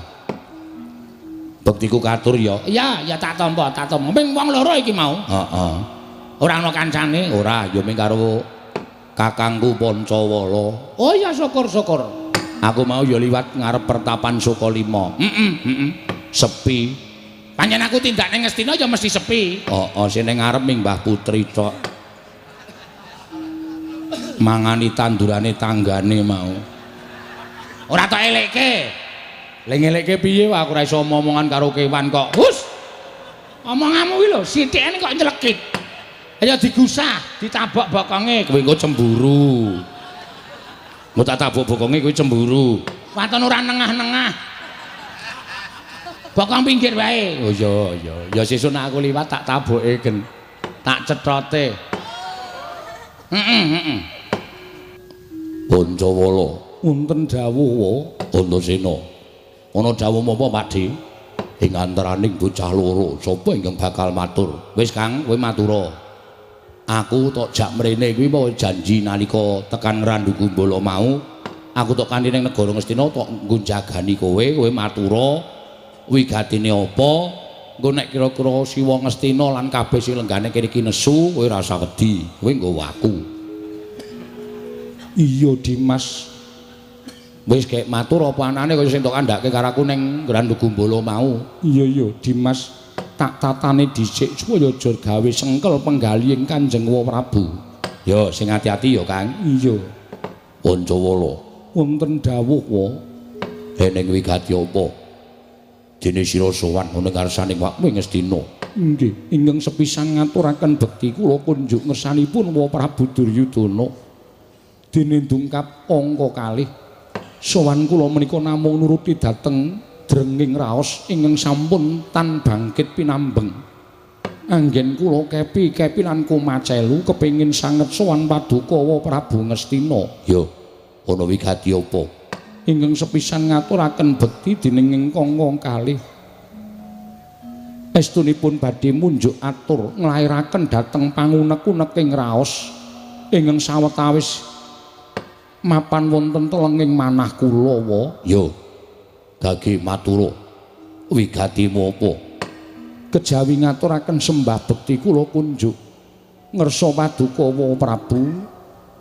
Bektiku katur ya. Ya, ya tak tampa, tak tampa. Ming wong loro iki mau. Heeh. Ora ana kancane? Ora, ya ming karo kakangku Pancawala. Oh ya, syukur-syukur. Aku mau ya liwat ngarep pertapan Sukalima. Heeh, heeh. Sepi. Pancen aku tindak ning Ngastina ya mesti sepi. Heeh, sing ning ngarep ming Mbah Putri tok. Mangani tandurane tanggane mau. Ora tok elekke. Lha ngelekke piye wae aku ora iso omongan karo kewan kok. Hus. Omonganmu kuwi lho sithikane kok nyelekit. Ayo digusah, ditabok bokonge, kowe engko cemburu. Engko tak tabok bokonge kowe cemburu. Waton ora nengah-nengah. Bokong pinggir wae. Oh iya iya, ya sesuk nek aku liwat tak taboke gen. Tak cethote. Heeh heeh. Pancawala, wonten dawuh wa Antasena. Ana dawuh menapa, Pakdhe? Ing antaraning bocah loro, sapa ingkang bakal matur? Wis Kang, kowe matura. Aku tok jak mrene kuwi mau janji nalika tekan Randu Gumbala mau, aku tok kanthi ning negara Ngastina tok nggo jagani kowe, kowe matura wigatine apa? Engko nek kira-kira Siwa Ngastina lan kabeh sing lenggane kene iki nesu, kowe ora usah wedi, kowe nggawa aku. Iya, Dimas. Wis gek matur apa anane kaya sing tok kandhake karo aku ning Randu Gumbala mau. Iya iya, Dimas. Tak tatane dhisik supaya aja gawe sengkel penggalihing Kanjeng Prabu. Ya sing ati-ati ya, Kang. Iya. Pancawala, wonten dawuh wa. Eneng wigati apa? Dene sira sowan ana ngarsaning wakmu Ngastina. Nggih, ingkang sepisan ngaturaken bekti kula kunjuk ngersanipun wa Prabu Duryudana. Dene dungkap angka kalih. Sowan kula menika namung nuruti dhateng drenging raos ingkang sampun tan bangkit pinambeng. Anggen kula kepi-kepi lan kumacelu kepengin sanget sowan paduka wa Prabu Ngastina. Ya, ana wigati apa? Ingkang sepisan ngaturaken bekti dening ingkang kalih. Estunipun badhe munjuk atur nglairaken dhateng pangunek-uneking raos ingkang sawetawis mapan wonten telenging manah kula wa. Ya. Gage matura wigatimu apa? Kejawi ngaturaken sembah bekti kula kunjuk ngersa paduka wa Prabu.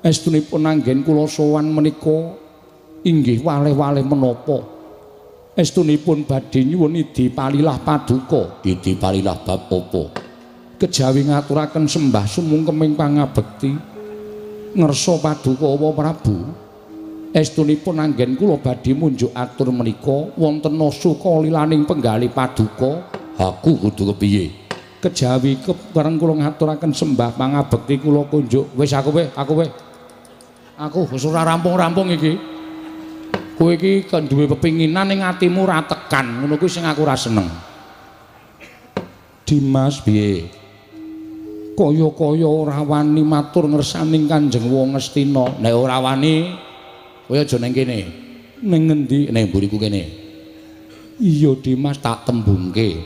Estunipun anggen kula sowan menika inggih waleh-waleh menapa? Estunipun badhe nyuwun idi palilah paduka. Idi palilah bab apa? Kejawi ngaturaken sembah sumungkeming pangabekti ngersa paduka wa Prabu. Estunipun anggen kula badhe munjuk atur menika wonten suka lilaning penggalih paduka. Aku kudu kepiye? Kejawi kepareng kula ngaturaken sembah pangabekti kula kunjuk. Wis aku weh, aku weh. Aku wis ora rampung-rampung iki. Kowe iki kan duwe pepinginan ning atimu ora tekan, ngono kuwi sing aku ora seneng. Dimas piye? Kaya-kaya ora wani matur ngersaning Kanjeng Wa Ngastina. Nek ora wani kowe aja ning kene. Ning ngendi? Ning mburiku kene. Iya, Dimas, tak tembungke.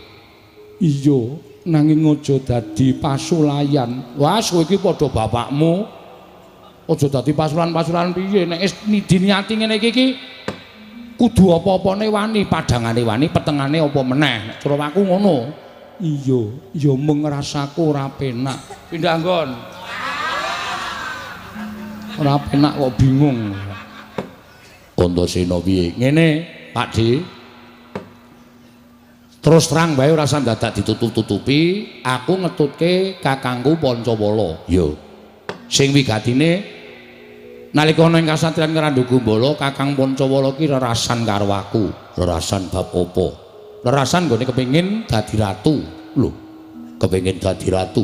Iya, nanging aja dadi pasulayan. Wah, kowe iki padha bapakmu. Aja dadi pasulan-pasulan piye? Nek wis diniati ngene iki iki kudu apa-apane wani, padhangane wani, petengane apa meneh. Nek cara aku ngono. Iya, ya mung rasaku ora penak. Pindah nggon. Ora penak kok bingung. Antasena piye? Ngene, Pakdhe. Terus terang wae ora usah dadak ditutup-tutupi, aku ngetutke kakangku Pancawala. Ya. Sing wigatine nalika ana ing kasatriyan Randu Gumbala, Kakang Pancawala ki rerasan karo aku. Rerasan bab apa? Rerasan nggone kepengin dadi ratu. Lho, kepengin dadi ratu.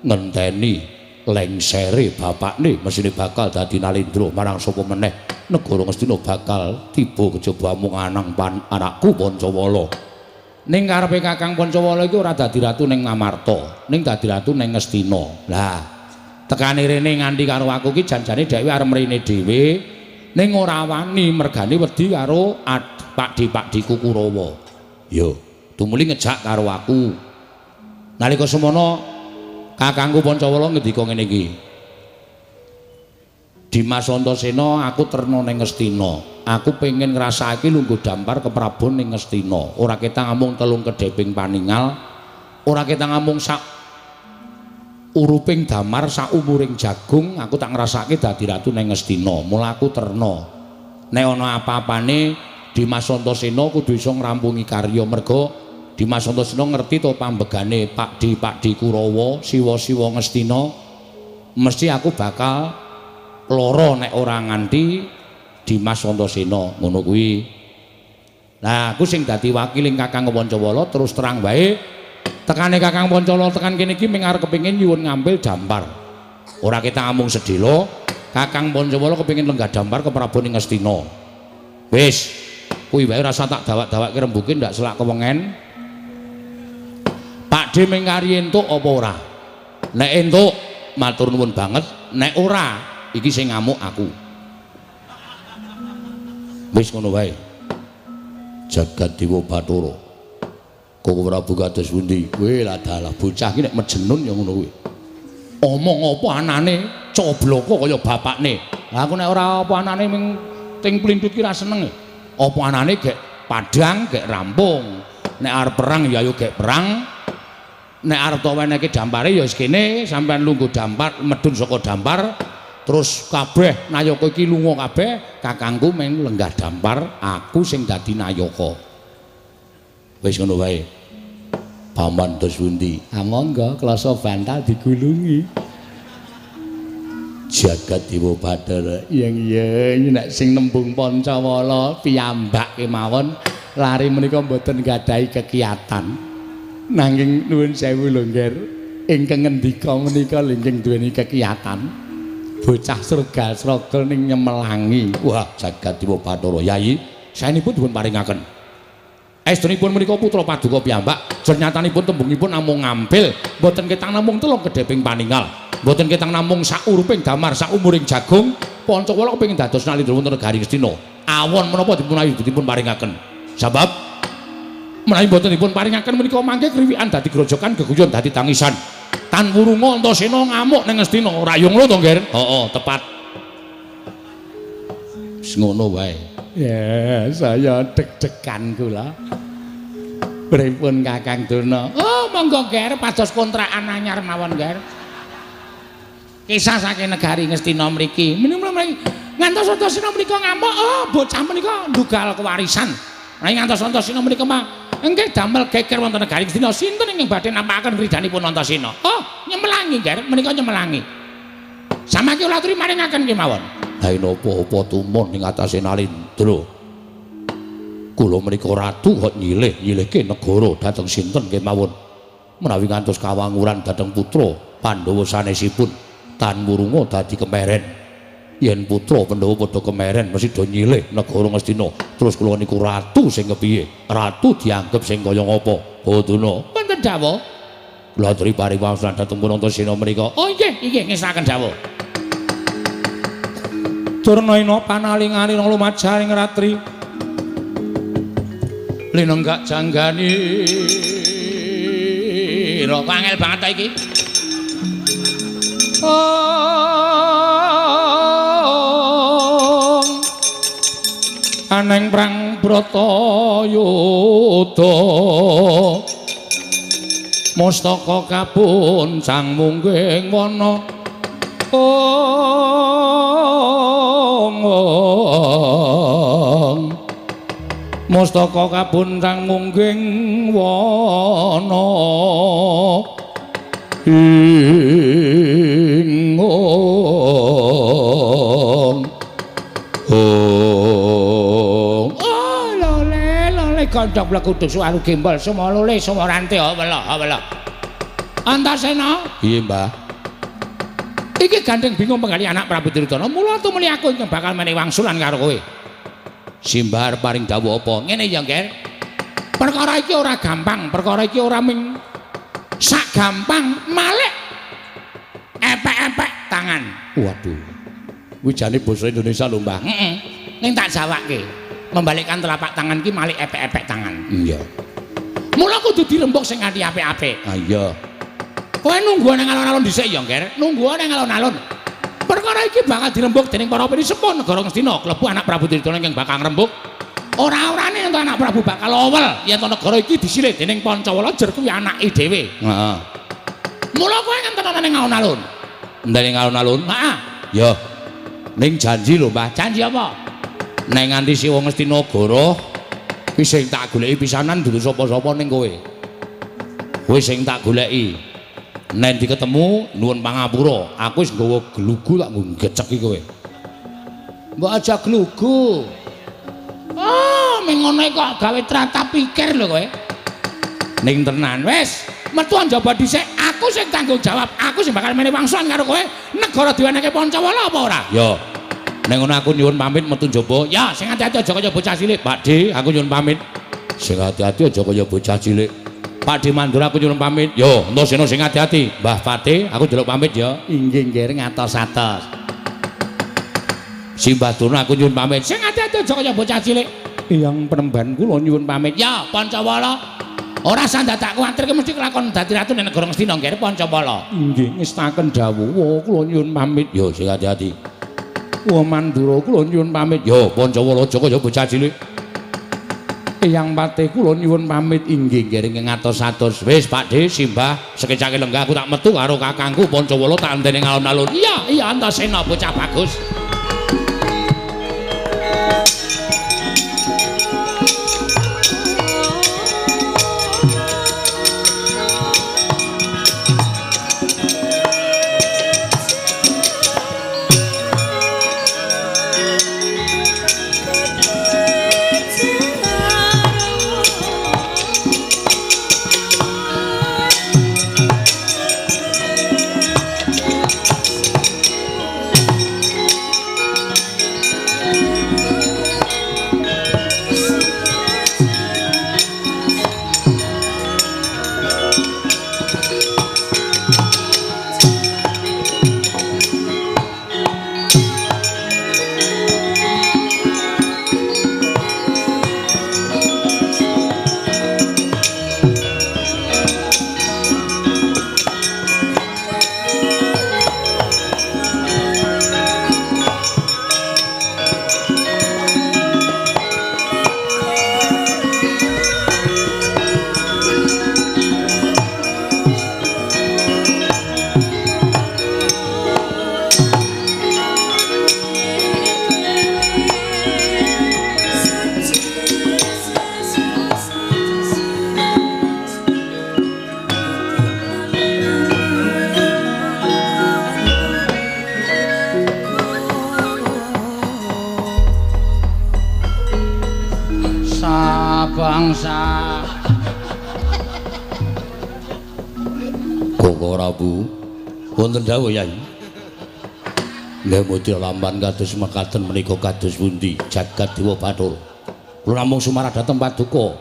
Ngenteni lengsere bapakne mesine bakal dadi Nalendra marang sapa meneh negara Ngastina bakal tiba kejaba mung anang pan anakku Pancawala. Ning karepe Kakang Pancawala iki ora dadi ratu ning Ngamarta, ning dadi ratu ning Ngastina. Lah, Tekane rene nganti karo aku ki janjane dhewe arep mrene dhewe ning ora wani mergane wedi karo Pakde-pakdeku Kurawa. Yo, tumuli ngejak karo aku. Nalika semono kakangku Pancawala ngendika ngene iki. Dimas Antasena aku terna ning Ngastina. Aku pengen ngrasakake lungguh dampar keprabon ning Ngastina. Ora ketang amung telung kedheping paningal, ora ketang amung sak uruping damar sak umuring jagung, aku tak ngrasakake dadi ratu ning Ngastina. Mula aku terna. Nek ana apa-apane Dimas Antasena kudu iso ngrampungi karya merga Dimas Antasena ngerti to pambegane Pakde-pakde Kurawa, siwa-siwa Ngastina. Mesti aku bakal lara nek ora nganti Dimas Antasena ngono kuwi. Lah aku sing dadi wakiling Kakang Pancawala terus terang wae tekane Kakang Pancawala tekan kene iki ming arep kepengin nyuwun ngambil dampar. Ora ketang amung sedhela, Kakang Pancawala kepengin lenggah dampar ke Prabu ing Ngastina. Wis, kuwi wae rasa tak dawak-dawakke rembuke ndak selak kewengen. Pakde ming kari entuk apa ora? Nek entuk matur nuwun banget, nek ora iki sing ngamuk aku. Wis ngono wae. Jagat Dewa Bathara. Koko Prabu kados pundi? Kowe lah dalah bocah iki nek mejenun ya ngono kuwi. Omong apa anane cobloko kaya bapakne. Lah aku nek ora apa anane ming ting plintut ki ra seneng. Apa anane gek padang gek rampung. Nek arep perang ya ayo gek perang. Nek arep to weneke dampare ya wis kene sampean lungguh dampar medhun saka dampar. Terus kabeh nayaka iki lunga kabeh, kakangku mung lenggah dampar, aku sing dadi nayaka. Wis ngono wae. Paman dos pundi? Ah monggo klasa bantal digulungi. Jagat Dewa Bathara. Yen yen nek sing nembung Pancawala piyambak kemawon lari menika mboten gadahi kekiyatan. Nanging nuwun sewu lho Ngger, ingkang ngendika menika lingking duweni kekiyatan. Bocah sregal-sregel ning nyemelangi. Wah, jagat Dewa Bathara Yai, saenipun dipun paringaken. Estunipun menika putra paduka piyambak, jernyatanipun tembungipun namung ngampil, mboten ketang namung telung kedheping paningal, mboten ketang namung sauruping damar, saumuring jagung. Pancawala kepengin dados nalindra wonten negari Ngastina. Awon menapa dipun ayu dipun paringaken. Sebab menawi mboten dipun paringaken menika mangke kriwikan dadi grojokan, geguyon dadi tangisan. Tan wurunga Antasena ngamuk ning Ngastina. Ora yo ngono to, Ngger? Heeh, tepat. Wis ngono wae. Ya, saya deg-degan kula. Pripun Kakang Durna? Oh, monggo Ngger, pados kontrakan anyar mawon, Ngger. Kisah saking negari Ngastina mriki. Menika ngantos Antasena menika ngamuk, oh bocah menika ndugal kewarisan. Nah, ngantos Antasena menika mah engke damel geger wonten negari Ngastina. Sinten ingkang badhe nampakaken ridhanipun Antasena? Oh, nyemelangi, Ngger, menika nyemelangi. Samangke kula aturi maringaken kemawon. Ha napa apa tumon ing atase Nalindra. Kula menika ratu kok nyilih-nyilihke negara dhateng sinten kemawon. Menawi ngantos kawanguran dhateng putra Pandhawa sanesipun tan wurunga dadi kemeren. Yen putra Pandhawa padha kemeren mesti do nyilih negara Ngastina. Terus kula niku ratu sing kepiye? Ratu dianggep sing kaya ngapa? Boduna. Wonten dawuh. Kula aturi paring wangsulan dhateng Antasena menika. Oh nggih, nggih ngesaken dawuh. Durna ina panaling-aling lumajaring ratri. Linenggak janggani. Kok angel banget ta iki. Aneng prang Bratayuda mustaka kapuncang mungging wana. Mustaka kapuncang mungging wana. Ing ong. Oh, lole lole kandhak blekuduk suwaru gembol semua lole semua rante wela wela. Antasena. Iya, Mbah. Iki gandeng bingung penggali anak Prabu Duryudana. Mula tumuli aku ingkang bakal menehi wangsulan karo kowe. Simbah arep paring dawuh apa? Ngene ya, Ngger. Perkara iki ora gampang, perkara iki ora ming sak gampang malik. Epek-epek tangan. Waduh. Kuwi jane basa Indonesia lho, Mbah. Heeh. Ning tak jawabke. Membalikkan telapak tangan ki malik epek-epek tangan. Iya. Mula kudu dirembug sing kanthi apik-apik. Ah iya. Kowe nunggu nang alun-alun dhisik ya, Ngger. Nunggu nang alun-alun. Perkara iki bakal dirembug dening para pinisepuh negara Ngastina, klebu anak Prabu Duryudana ingkang bakal ngrembug. Ora-orane yen anak Prabu bakal owel yen to negara iki disilih dening Pancawala jer kuwi anake dhewe. Heeh. Mula kowe ngentenono ning alun-alun. Ning alun-alun? Heeh. Ya. Ning janji lho, Mbah. Janji apa? Nek nganti siwa Ngastina goro kuwi sing tak goleki pisanan dudu sapa-sapa ning kowe. Kowe sing tak goleki. Nek diketemu nuwun pangapura, aku wis nggawa glugu tak ngeceki kowe. Mbok aja glugu. Oh, ming ngono kok gawe tratap pikir lho kowe. Ning tenan wis, metu njaba dhisik, aku sing tanggung jawab, aku sing bakal menehi wangsulan karo kowe. Negara diwenehke Pancawala apa ora? Ya. Nek ngono aku nyuwun pamit metu njaba. Ya, sing ati-ati aja kaya bocah cilik. Pakde, aku nyuwun pamit. Sing ati-ati aja kaya bocah cilik. Pakde Mandura aku nyuwun pamit. Yo, Antasena sing ati-ati. Mbah Pate, aku njaluk pamit ya. Inggih, nggih, ngatos-atos. Simbah Durna aku nyuwun pamit. Sing ati-ati aja kaya bocah cilik. Eyang penemban kula nyuwun pamit. Ya, Pancawala. Ora usah dadak kuwatir ki mesti kelakon dadi ratu ning negara Ngastina, nggih, Pancawala. Inggih, ngestaken dawuh kula nyuwun pamit. Yo, sing ati-ati. Wa Mandura kula nyuwun pamit. Yo, Pancawala aja kaya bocah cilik. Eyang Pate kula nyuwun pamit. Inggih, nggih, ngatos-atos. Wis, Pakde, Simbah, sekecake lenggah aku tak metu karo kakangku Pancawala tak enteni alun-alun. Iya, iya, Antasena bocah bagus. Bangsa Koko Prabu wonten dawuh Yai. Nggih mudya lampan kados mekaten menika kados pundi jagat Dewa Bathara. Kula namung sumarah dhateng paduka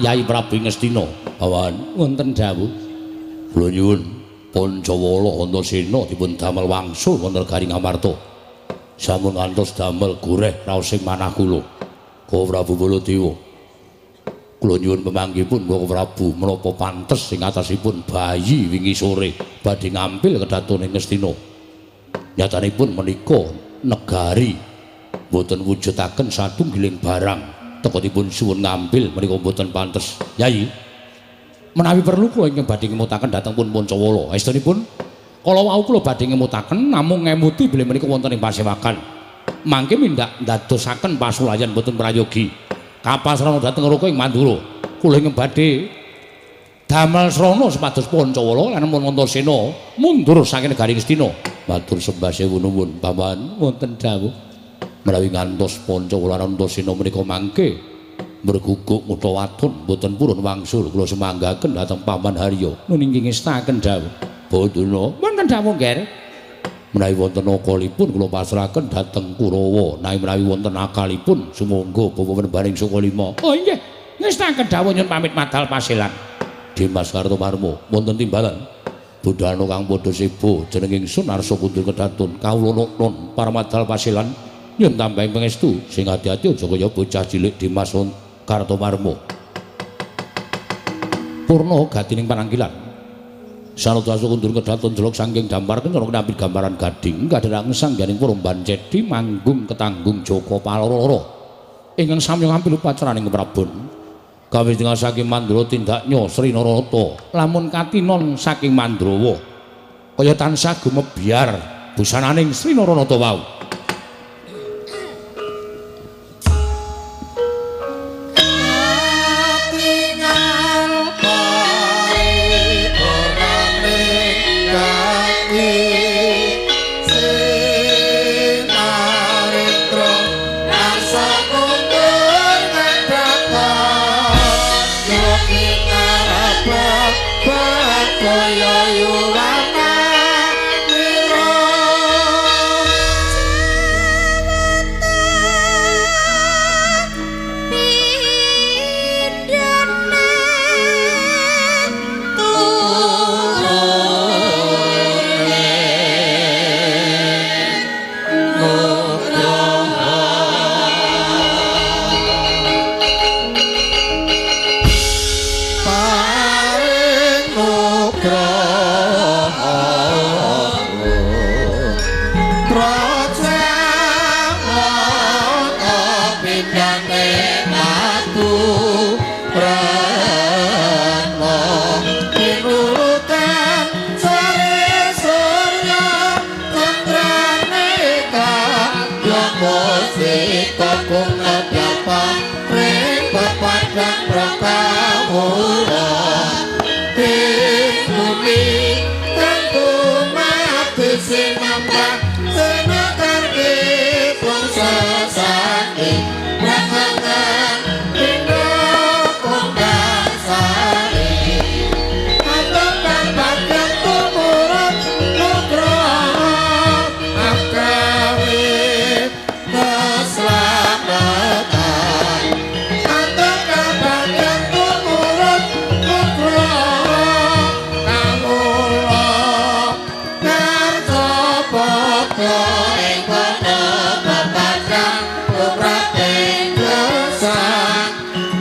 Yai Prabu Ngastina. Bawan wonten dawuh. Kula nyuwun Pancawala Antasena dipun damel wangsul wonten negari Ngamarta. Sampun ngantos damel goreh raos ing manah kula. Koko Prabu Baladewa. Kula nyuwun pemanggihipun Koko Prabu menapa pantes ing atasipun bayi wingi sore badhe ngampil kedatone Ngastina. Nyatanipun menika negari mboten wujudaken satunggiling barang tekotipun suwun ngambil menika mboten pantes. Yai, menawi perlu kula ingkang badhe ngemutaken dhateng pun Pancawala. Estunipun kala wau kula badhe ngemutaken namung ngemuti bilih menika wonten ing pasewakan. Mangke mindak ndadosaken pasulayan mboten prayogi. Kapasrana dhateng Raka ing Mandura. Kula ingkang badhe damel srana supados Pancawala lan Antasena mundur saking negari Ngastina. Matur sembah sewu nuwun paman wonten dawuh. Menawi ngantos Pancawala lan Antasena menika mangke merguguk ngutha wadon mboten purun wangsul kula semanggaken dhateng paman Harya. Nun inggih ngestaken dawuh. Boduna wonten dawuh nggih. Menawi wonten akalipun kula pasrahaken dhateng Kurawa, nanging menawi wonten akalipun sumangga bapa penembaning Sukalima. Oh inggih, ngestaken dawuh nyuwun pamit madal pasilan. Dimas Kartomarmo wonten timbalan. Budhana kang padha sebo jeneng ingsun Arsa Kundur Kedatun kawula nun Parmadal Pasilan nyuwun tambahing pangestu sing ati-ati aja kaya bocah cilik Dimas Kartomarmo. Purna gatining panangkilan. Sanada Arsa Kundur Kedatun jelok saking dampar kencana kinambit gambaran gading kadherang sangganing Puromban Cedi manggung ketanggung Joko Paloro ingkang samya ngampil upacaraning Prabon. Kawistinga saking Mandra tindaknya Sri Narata lamun katinon saking Mandrawa kaya tansah gumebyar busananing Sri Naranata wau.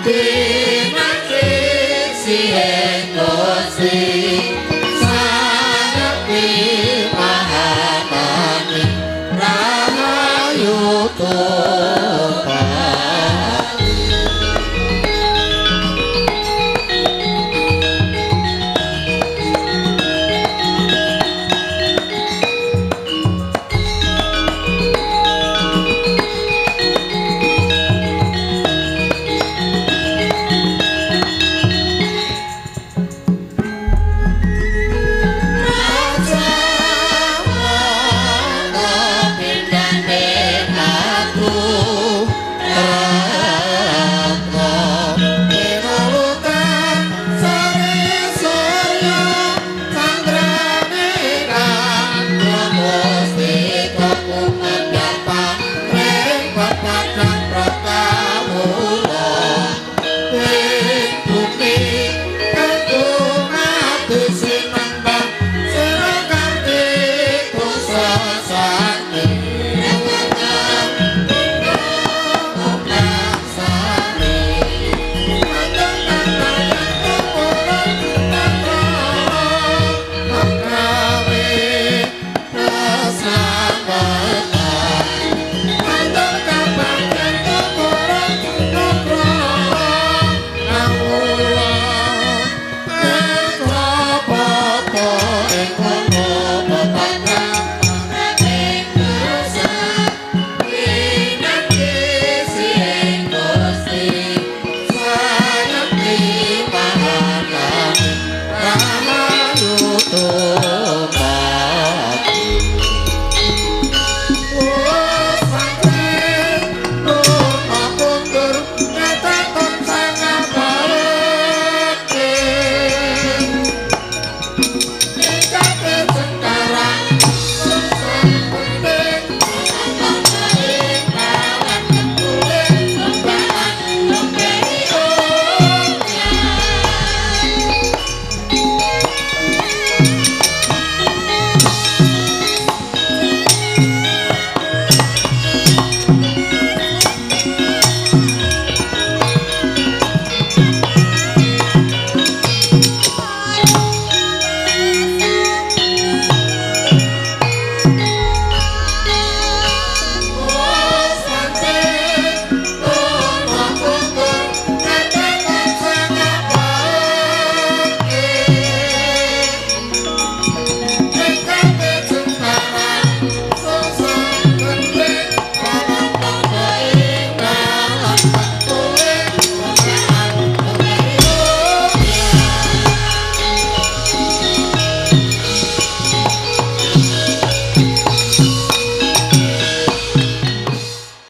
Ing